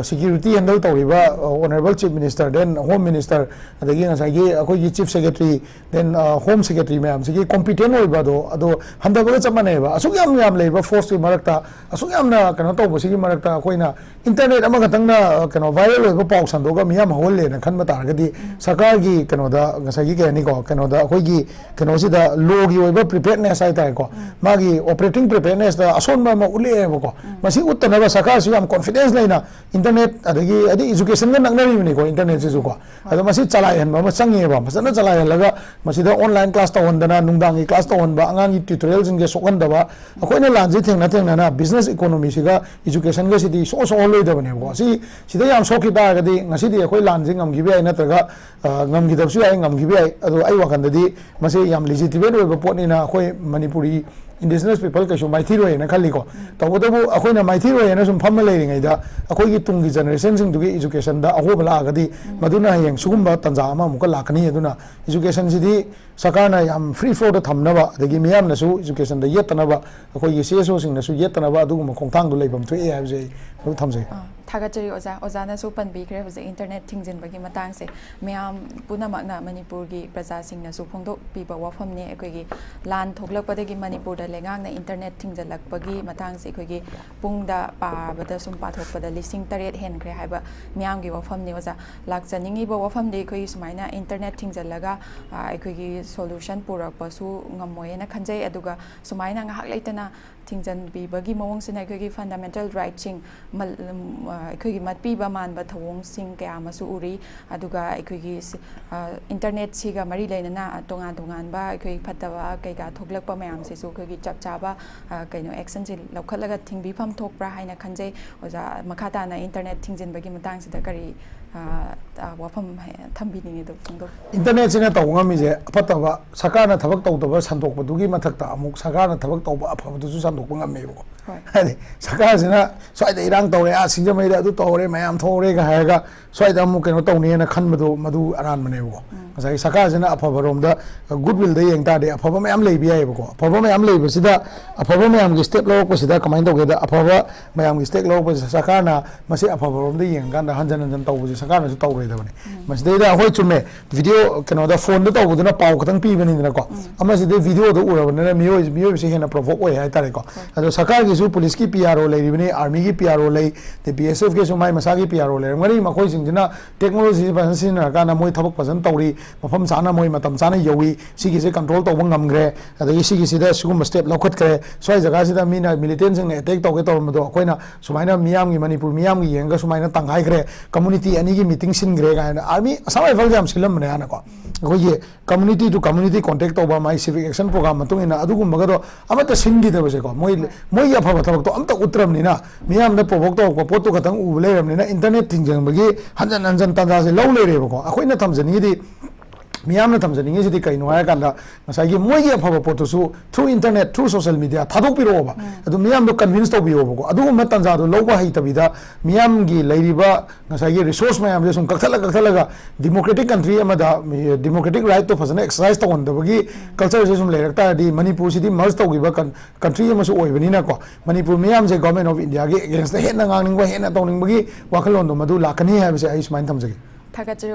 ꯁꯦꯀ꯭ꯌꯨꯔꯤꯇꯤ ꯍꯦꯟꯗꯜ ꯇꯧꯔꯤꯕ honourable chief minister, then home minister, ꯑꯗꯒꯤ ꯉꯁꯥꯏꯒꯤ ꯑꯩꯈꯣꯏꯒꯤ chief secretary, then home secretary ꯃꯌꯥꯝꯁꯤꯒꯤ ꯀꯣꯝꯄꯤꯇꯦꯟ ꯑꯣꯏꯕ ꯑꯗꯣ, ꯑꯗꯣ ꯍꯟꯊꯕꯒ ꯆꯞ ꯃꯥꯟꯅꯩꯑꯕ꯫ ꯑꯁꯨꯛ ꯌꯥꯝ ꯌꯥꯝ ꯂꯩꯕ ꯐꯣꯔꯁꯀꯤ ꯃꯔꯛꯇ, ꯑꯁꯨꯛ ꯌꯥꯝꯅ ꯀꯩꯅꯣ ꯇꯧꯕꯁꯤꯒꯤ ꯃꯔꯛꯇ ꯑꯩꯈꯣꯏꯅ ꯏꯟꯇꯔꯅꯦꯠ ꯑꯃꯈꯛꯇꯪꯅ, ꯑ, ꯀꯩꯅꯣ, ꯚꯥꯏꯔꯦꯜ ꯑꯣꯏꯕ ꯄꯥꯎ ꯁꯟꯗꯣꯛꯑꯒ ꯃꯤꯌꯥꯝ ꯍꯧꯍꯜꯂꯦꯅ ꯈꯟꯕ ꯇꯥꯔꯒꯗꯤ, ꯁꯔꯀꯥꯔꯒꯤ ꯀꯩꯅꯣꯗ, ꯉꯁꯥꯏꯒꯤ ꯀꯩ ꯍꯥꯏꯅꯤꯀꯣ, ꯀꯩꯅꯣꯗ ꯑꯩꯈꯣꯏꯒꯤ ꯀꯩꯅꯣꯁꯤꯗ, ꯂꯣꯒꯤ ꯑꯣꯏꯕ ꯄ꯭ꯔꯤꯄꯦꯌꯔꯅꯦꯁ ꯍꯥꯏꯇꯥꯔꯦꯀꯣ, ꯃꯥꯒꯤ ꯑꯣꯄꯔꯦꯇꯤꯡ ꯄ꯭ꯔꯤꯄꯦꯌꯔꯅꯦꯁꯇ ꯑꯁꯣꯟꯕ ꯑꯃ ꯎꯠꯂꯛꯑꯦꯕꯀꯣ꯫ ꯃꯁꯤ ꯎꯠꯇꯅꯕ ꯁꯔꯀꯥꯔꯁꯨ ꯌꯥꯝ ꯀꯣꯟꯐꯤꯗꯦꯟꯁ ꯂꯩꯅ ꯏꯟꯇꯔꯅꯦꯠ, ꯑꯗꯒꯤ, ꯍꯥꯏꯗꯤ, ꯏꯖꯨꯀꯦꯁꯟꯒ ꯅꯛꯅꯔꯤꯕꯅꯤꯀꯣ ꯏꯟꯇꯔꯅꯦꯠꯁꯤꯁꯨꯀꯣ꯫ ꯑꯗꯣ ꯃꯁꯤ ꯆꯂꯥꯏꯍꯟꯕ ꯑꯃ ꯆꯪꯉꯦꯕ, ꯐꯖꯅ ꯆꯂꯥꯏꯍꯜꯂꯒ ꯃꯁꯤꯗ ꯑꯣꯟꯂꯥꯏꯟ ꯀ꯭ꯂꯥꯁ ꯇꯧꯍꯟꯗꯅ, ꯅꯨꯡꯗꯥꯡꯒꯤ ꯀ꯭ꯂꯥꯁ ꯇꯧꯍꯟꯕ, ꯑꯉꯥꯡꯒꯤ ꯇ꯭ꯌꯨꯇꯣꯔꯤꯌꯦꯜꯁꯤꯡꯁꯦ ꯁꯣꯛꯍꯟꯗꯕ, ꯑꯩꯈꯣꯏꯅ ꯂꯥꯟꯁꯤ ꯊꯦꯡꯅ ꯊꯦꯡꯅꯅ ꯕꯤꯖꯤꯅꯦꯁ ꯏꯀꯣꯅꯣꯃꯤꯁꯤꯒ ꯏꯖꯨꯀꯦꯁꯟꯒꯁꯤꯗꯤ ꯁꯣꯛ ꯁꯣꯛꯍꯜꯂꯣꯏꯗꯕꯅꯦꯕꯀꯣ꯫ ꯁꯤ, ꯁꯤꯗ ꯌꯥꯝ ꯁꯣꯛꯈꯤ ꯇꯥꯔꯒꯗꯤ ꯉꯁꯤꯗꯤ ꯑꯩꯈꯣꯏ ꯂꯥꯟꯁꯤ ꯉꯝꯈꯤꯕ ꯌꯥꯏ, ꯅꯠꯇ꯭ꯔꯒ, ꯑ, ꯉꯝꯈꯤꯗꯕꯁꯨ ꯌꯥꯏ, ꯉꯝꯈꯤꯕ ꯌꯥꯏ꯫ ꯑꯗꯣ ꯑꯩ ꯋꯥꯈꯜꯗꯗꯤ ꯃꯁꯤ ꯌꯥꯝ ꯂꯤꯖꯤꯇꯤꯃꯦꯠ ꯑꯣꯏꯕ ꯄꯣꯠꯅꯤꯅ ꯑꯩꯈꯣꯏ ꯃꯅꯤꯄꯨꯔꯤ indigenous people ꯀꯩꯁꯨ ꯃꯥꯏꯊꯤꯔꯣꯏꯅ ꯈꯜꯂꯤꯀꯣ꯫ ꯇꯧꯕꯇꯕꯨ ꯑꯩꯈꯣꯏꯅ ꯃꯥꯏꯊꯤꯔꯣꯏꯅ ꯁꯨꯝ ꯐꯝꯃ ꯂꯩꯔꯤꯉꯩꯗ ꯑꯩꯈꯣꯏꯒꯤ ꯇꯨꯡꯒꯤ ꯖꯦꯅꯦꯔꯦꯁꯟꯁꯤꯡꯗꯨꯒꯤ ꯏꯖꯨꯀꯦꯁꯟꯗ ꯑꯍꯣꯕ ꯂꯥꯛꯑꯒꯗꯤ ꯃꯗꯨꯅ ꯍꯌꯦꯡ ꯁꯤꯒꯨꯝꯕ ꯇꯥꯟꯖꯥ ꯑꯃ ꯑꯃꯨꯛꯀ ꯂꯥꯛꯀꯅꯤ꯫ ꯑꯗꯨꯅ ꯏꯖꯨꯀꯦꯁꯟꯁꯤꯗꯤ ꯁꯔꯀꯥꯔꯅ ꯌꯥꯝ ꯐ꯭ꯔꯤ ꯐ꯭ꯂꯣꯗ ꯊꯝꯅꯕ, ꯑꯗꯒꯤ ꯃꯤꯌꯥꯝꯅꯁꯨ ꯏꯖꯨꯀꯦꯁꯟꯗ ꯌꯦꯠꯇꯅꯕ, ꯑꯩꯈꯣꯏꯒꯤ ꯁꯤ ꯑꯦꯁ ꯑꯣꯁꯤꯡꯅꯁꯨ ꯌꯦꯠꯇꯅꯕ ꯑꯗꯨꯒꯨꯝꯕ ꯈꯣꯡꯊꯥꯡꯗꯣ ꯂꯩꯐꯝ ꯊꯣꯛꯑꯦ ꯍꯥꯏꯕꯁꯦ ꯑꯩ ꯑꯗꯨꯝ ꯊꯝꯖꯒꯦ꯫ ꯑꯥ, ꯊꯥꯒꯠꯆꯔꯤ ꯑꯣꯖꯥ꯫ ꯑꯣꯖꯥꯅꯁꯨ ꯄꯟꯕꯤꯈ꯭ꯔꯦ ꯍꯧꯖꯤꯛ ꯏꯟꯇꯔꯅꯦꯠ ꯊꯤꯡꯖꯤꯟꯕꯒꯤ ꯃꯇꯥꯡꯁꯦ꯫ ꯃꯌꯥꯝ ꯄꯨꯝꯅꯃꯛꯅ ꯃꯅꯤꯄꯨꯔꯒꯤ ꯄ꯭ꯔꯖꯥꯁꯤꯡꯅꯁꯨ ꯐꯣꯡꯗꯣꯛꯄꯤꯕ ꯋꯥꯐꯝꯅꯤ꯫ ꯑꯩꯈꯣꯏꯒꯤ ꯂꯥꯟ ꯊꯣꯛꯂꯛꯄꯗꯒꯤ ꯃꯅꯤꯄꯨꯔꯗ ꯂꯩꯉꯥꯛꯅ ꯏꯟꯇꯔꯅꯦꯠ ꯊꯤꯡꯖꯤꯜꯂꯛꯄꯒꯤ ꯃꯇꯥꯡꯁꯦ ꯑꯩꯈꯣꯏꯒꯤ ꯄꯨꯡꯗ ꯄꯥꯕꯗ ꯁꯨꯝ ꯄꯥꯊꯣꯛꯄꯗ ꯂꯤꯁꯤꯡ ꯇꯔꯦꯠ ꯍꯦꯟꯈ꯭ꯔꯦ ꯍꯥꯏꯕ ꯃꯤꯌꯥꯝꯒꯤ ꯋꯥꯐꯝꯅꯤ ꯑꯣꯖꯥ꯫ ꯂꯥꯛꯆꯅꯤꯡꯉꯤꯕ ꯋꯥꯐꯝꯗꯤ ꯑꯩꯈꯣꯏꯒꯤ ꯁꯨꯃꯥꯏꯅ ꯏꯟꯇꯔꯅꯦꯠ ꯊꯤꯡꯖꯤꯜꯂꯒ, ꯑ, ꯑꯩꯈꯣꯏꯒꯤ ꯁꯣꯂꯨꯁꯟ ꯄꯨꯔꯛꯄꯁꯨ ꯉꯝꯃꯣꯏꯅ ꯈꯟꯖꯩ꯫ ꯑꯗꯨꯒ ꯁꯨꯃꯥꯏꯅ ꯉꯥꯏꯍꯥꯛ ꯂꯩꯇꯅ ꯊꯤꯡꯖꯤꯟꯕꯤꯕꯒꯤ ꯃꯑꯣꯡꯁꯤꯅ ꯑꯩꯈꯣꯏꯒꯤ ꯐꯟꯗꯥꯃꯦꯟꯇꯦꯜ ꯔꯥꯏꯠꯁꯤꯡ, ꯃꯜ-, ꯎꯝ, ꯑ, ꯑꯩꯈꯣꯏꯒꯤ ꯃꯠꯄꯤꯕ ꯃꯥꯟꯕ ꯊꯧꯑꯣꯡꯁꯤꯡ ꯀꯌꯥ ꯑꯃꯁꯨ ꯎꯔꯤ꯫ ꯑꯗꯨꯒ ꯑꯩꯈꯣꯏꯒꯤ ꯁꯤ-, ꯑ, ꯏꯟꯇꯔꯅꯦꯠꯁꯤꯒ ꯃꯔꯤ ꯂꯩꯅꯅ ꯇꯣꯉꯥꯟ ꯇꯣꯉꯥꯟꯕ ꯑꯩꯈꯣꯏ ꯐꯠꯇꯕ ꯀꯩꯀꯥ ꯊꯣꯛꯂꯛꯄ ꯃꯌꯥꯝꯁꯤꯁꯨ ꯑꯩꯈꯣꯏꯒꯤ ꯆꯞ ꯆꯥꯕ, ꯑ, ꯀꯩꯅꯣ, ꯑꯦꯛꯁꯟꯁꯤ ꯂꯧꯈꯠꯂꯒ ꯊꯤꯡꯕꯤꯐꯝ ꯊꯣꯛꯄ꯭ꯔꯥ ꯍꯥꯏꯅ ꯈꯟꯖꯩ꯫ ꯑꯣꯖꯥ, ꯃꯈꯥ ꯇꯥꯅ ꯏꯟꯇꯔꯅꯦꯠ ꯊꯤꯡꯖꯤꯟꯕꯒꯤ ꯃꯇꯥꯡꯁꯤꯗ ꯀꯔꯤ, ꯑ, ꯑ, ꯋꯥꯐꯝ ꯍꯥꯏ-, ꯊꯝꯕꯤꯅꯤꯡꯉꯤ? ꯑꯗꯨ ꯐꯣꯡꯗꯣꯛ- ꯏꯟꯇꯔꯅꯦꯠꯁꯤꯅ ꯇꯧꯕ ꯉꯝꯃꯤꯁꯦ ꯑꯐꯠꯇꯕ, ꯁꯔꯀꯥꯔꯅ ꯊꯕꯛ ꯇꯧꯗꯕ ꯁꯟꯗꯣꯛꯄꯗꯨꯒꯤ ꯃꯊꯛꯇ ꯑꯃꯨꯛ ꯁꯔꯀꯥꯔꯅ ꯊꯕꯛ ꯇꯧꯕ ꯑꯐꯕꯗꯨꯁꯨ ꯁꯟꯗꯣꯛꯄ ꯉꯝꯃꯦꯕꯀꯣ꯫ ꯍꯥꯏꯗꯤ ꯁꯔꯀꯥꯔꯁꯤꯅ ꯁ꯭ꯋꯥꯏꯗ ꯏꯔꯥꯡ ꯇꯧꯔꯦ, ꯑꯥ ꯁꯤꯡꯖꯃꯩꯗ ꯑꯗꯨ ꯇꯧꯔꯦ, ꯃꯌꯥꯝ ꯊꯣꯛꯍꯧꯔꯦꯒ ꯍꯥꯏꯔꯒ ꯁ꯭ꯋꯥꯏꯗ ꯑꯃꯨꯛ ꯀꯩꯅꯣ ꯇꯧꯅꯤꯅ ꯈꯟꯕꯗꯣ ꯃꯗꯨ ꯑꯔꯥꯟꯕꯅꯦꯕꯀꯣ꯫ ꯉꯁꯥꯏꯒꯤ ꯁꯔꯀꯥꯔꯁꯤꯅ ꯑꯐꯕꯔꯣꯝꯗ ꯒꯨꯗ ꯋꯤꯜꯗ ꯌꯦꯡ ꯇꯥꯔꯗꯤ ꯑꯐꯕ ꯃꯌꯥꯝ ꯂꯩꯕ ꯌꯥꯏꯑꯕꯀꯣ꯫ ꯑꯐꯕ ꯃꯌꯥꯝ ꯂꯩꯕꯁꯤꯗ, ꯑꯐꯕ ꯃꯌꯥꯝꯒꯤ ꯁ꯭ꯇꯦꯞ ꯂꯧꯔꯛꯄꯁꯤꯗ ꯀꯃꯥꯏꯅ ꯇꯧꯒꯦꯗ, ꯑꯐꯕ ꯃꯌꯥꯝꯒꯤ ꯁ꯭ꯇꯦꯞ ꯂꯧꯔꯛꯄꯁꯤꯗ ꯁꯔꯀꯥꯔꯅ ꯃꯁꯤ ꯑꯐꯕꯔꯣꯝꯗ ꯌꯦꯡꯉꯀꯥꯟꯗ ꯍꯟꯖꯟ ꯍꯟꯖꯟ ꯇꯧꯕꯁꯦ ꯁꯔꯀꯥꯔꯅꯁꯨ ꯇꯧꯔꯣꯏꯗꯕꯅꯤ꯫ ꯃꯁꯤꯗꯩꯗ ꯑꯩꯈꯣꯏ ꯆꯨꯝꯃꯦ, ꯚꯤꯗꯤꯑꯣ ꯀꯩꯅꯣꯗ ꯐꯣꯟꯗ ꯇꯧꯕꯗꯨꯅ ꯄꯥꯎ ꯈꯛꯇꯪ ꯄꯤꯕꯅꯤꯗꯅꯀꯣ꯫ ꯑꯃꯁꯤꯗꯤ ꯚꯤꯗꯤꯑꯣꯗ ꯎꯔꯕꯅꯤꯅ ꯃꯤꯑꯣꯏ ꯃꯤꯑꯣꯏꯕꯁꯦ ꯍꯦꯟꯅ ꯄ꯭ꯔꯣꯚꯣꯛ ꯑꯣꯏ ꯍꯥꯏꯇꯥꯔꯦꯀꯣ꯫ ꯑꯗꯣ ꯁꯔꯀꯥꯔꯒꯤꯁꯨ ꯄꯨꯂꯤꯁꯀꯤ ꯄꯤ ꯑꯥꯔ ꯑꯣ ꯂꯩꯔꯤꯕꯅꯤ, ꯑꯥꯔꯃꯤꯒꯤ ꯄꯤ ꯑꯥꯔ ꯑꯣ ꯂꯩ, ꯑꯗꯩ ꯕꯤ ꯑꯦꯁ ꯑꯦꯐꯀꯤꯁꯨ ꯃꯥꯏ ꯃꯁꯥꯒꯤ ꯄꯤ ꯑꯥꯔ ꯑꯣ ꯂꯩꯔꯝꯒꯅꯤ꯫ ꯃꯈꯣꯏꯁꯤꯡꯁꯤꯅ ꯇꯦꯛꯅꯣꯂꯣꯖꯤꯁꯤ ꯐꯖꯅ ꯁꯤꯖꯤꯟꯅꯔꯀꯥꯟꯗ ꯃꯣꯏ ꯊꯕꯛ ꯐꯖꯅ ꯇꯧꯔꯤ, ꯃꯐꯝ ꯆꯥꯅ ꯃꯣꯏ ꯃꯇꯝ ꯆꯥꯅ ꯌꯧꯏ, ꯁꯤꯒꯤꯁꯦ ꯀꯟꯇ꯭ꯔꯣꯜ ꯇꯧꯕ ꯉꯝꯈ꯭ꯔꯦ, ꯑꯗꯒꯤ ꯁꯤꯒꯤꯁꯤꯗ ꯁꯤꯒꯨꯝꯕ ꯁ꯭ꯇꯦꯞ ꯂꯧꯈꯠꯈ꯭ꯔꯦ, ꯁ꯭ꯋꯥꯏ ꯖꯒꯥꯁꯤꯗ ꯃꯤꯅ ꯃꯤꯂꯤꯇꯦꯟꯁꯤꯡꯅ ꯑꯦꯇꯦꯛ ꯇꯧꯒꯦ ꯇꯧꯔꯝꯕꯗꯣ ꯑꯩꯈꯣꯏꯅ ꯁꯨꯃꯥꯏꯅ ꯃꯤꯌꯥꯝꯒꯤ, ꯃꯅꯤꯄꯨꯔ ꯃꯤꯌꯥꯝꯒꯤ ꯌꯦꯡꯉꯒ ꯁꯨꯃꯥꯏꯅ ꯇꯪꯈꯥꯏꯈ꯭ꯔꯦ, ꯀꯝꯃꯨꯅꯤꯇꯤ ꯑꯅꯤꯒꯤ ꯃꯤꯇꯤꯡ ꯁꯤꯟꯈ꯭ꯔꯦ ꯀꯥꯏꯅ ꯑꯥꯔꯃꯤ ꯑꯁꯥꯝ ꯔꯥꯏꯐꯜꯁꯦ ꯌꯥꯝ ꯁꯤꯜꯂꯝꯕꯅꯦ ꯍꯥꯟꯅꯀꯣ꯫ ꯑꯩꯈꯣꯏꯒꯤ ꯀꯝꯃꯨꯅꯤꯇꯤ ꯇꯨ ꯀꯝꯃꯨꯅꯤꯇꯤ ꯀꯣꯟꯇꯦꯛ ꯇꯧꯕ, ꯃꯥꯏ ꯁꯤꯚꯤꯛ ꯑꯦꯛꯁꯟ ꯄ꯭ꯔꯣꯒ꯭ꯔꯥꯝ ꯃꯇꯨꯡ ꯏꯟꯅ ꯑꯗꯨꯒꯨꯝꯕꯒꯗꯣ ꯑꯃꯠꯇ ꯁꯤꯟꯈꯤꯗꯕꯁꯦꯀꯣ꯫ ꯃꯣꯏ, ꯃꯣꯏꯒꯤ ꯑꯐꯕ ꯊꯕꯛꯇꯣ ꯑꯝꯇ ꯎꯠꯇ꯭ꯔꯕꯅꯤꯅ ꯃꯤꯌꯥꯝꯗ ꯄ꯭ꯔꯣꯚꯣꯛ ꯇꯧꯔꯛꯄ ꯄꯣꯠꯇꯣ ꯈꯛꯇꯪ ꯎꯕ ꯂꯩꯔꯕꯅꯤꯅ ꯏꯟꯇꯔꯅꯦꯠ ꯊꯤꯡꯖꯤꯟꯕꯒꯤ ꯍꯟꯖꯟ ꯍꯟꯖꯟ ꯇꯥꯟꯖꯥꯁꯦ ꯂꯧ ꯂꯩꯔꯦꯕꯀꯣ꯫ ꯑꯩꯈꯣꯏꯅ ꯊꯝꯖꯅꯤꯡꯉꯤꯗꯤ, ꯃꯤꯌꯥꯝꯅ ꯊꯝꯖꯅꯤꯡꯉꯤꯁꯤꯗꯤ ꯀꯩꯅꯣ ꯍꯥꯏꯔꯀꯥꯟꯗ ꯉꯁꯥꯏꯒꯤ ꯃꯣꯏꯒꯤ ꯑꯐꯕ ꯄꯣꯠꯇꯨꯁꯨ through internet, through social media ꯊꯥꯗꯣꯛꯄꯤꯔꯛꯑꯣꯕ꯫ ꯑꯗꯨ ꯃꯤꯌꯥꯝꯗꯣ ꯀꯟꯚꯤꯟꯁ ꯇꯧꯕꯤꯌꯣꯕꯀꯣ꯫ ꯑꯗꯨꯒꯨꯝꯕ ꯇꯥꯟꯖꯥꯗꯣ ꯂꯧꯕ ꯍꯩꯇꯕꯤꯗ ꯃꯤꯌꯥꯝꯒꯤ ꯂꯩꯔꯤꯕ ꯉꯁꯥꯏꯒꯤ ꯔꯤꯁꯣꯔꯁ ꯃꯌꯥꯝꯁꯦ ꯁꯨꯝ ꯀꯛꯊꯠꯂ ꯀꯛꯊꯠꯂꯒ democratic country ꯑꯃꯗ democratic rightꯇꯣ ꯐꯖꯅ exercise ꯇꯧꯍꯟꯗꯕꯒꯤ cultureꯁꯦ ꯁꯨꯝ ꯂꯩꯔꯛ ꯇꯥꯔꯗꯤ ꯃꯅꯤꯄꯨꯔꯁꯤꯗꯤ merge ꯇꯧꯈꯤꯕ ꯀꯟ-, country ꯑꯃꯁꯨ ꯑꯣꯏꯕꯅꯤꯅꯀꯣ꯫ ꯃꯅꯤꯄꯨꯔ ꯃꯤꯌꯥꯝꯁꯦ Government of Indiaꯒꯤ againstꯇ ꯍꯦꯟꯅ ꯉꯥꯡꯅꯤꯡꯕ, ꯍꯦꯟꯅ ꯇꯧꯅꯤꯡꯕꯒꯤ ꯋꯥꯈꯜꯂꯣꯟꯗꯣ ꯃꯗꯨ ꯂꯥꯛꯀꯅꯤ ꯍꯥꯏꯕꯁꯦ ꯑꯩ ꯁꯨꯃꯥꯏꯅ ꯊꯝꯖꯒꯦ꯫ ꯊꯥꯒꯠꯆꯔꯤ꯫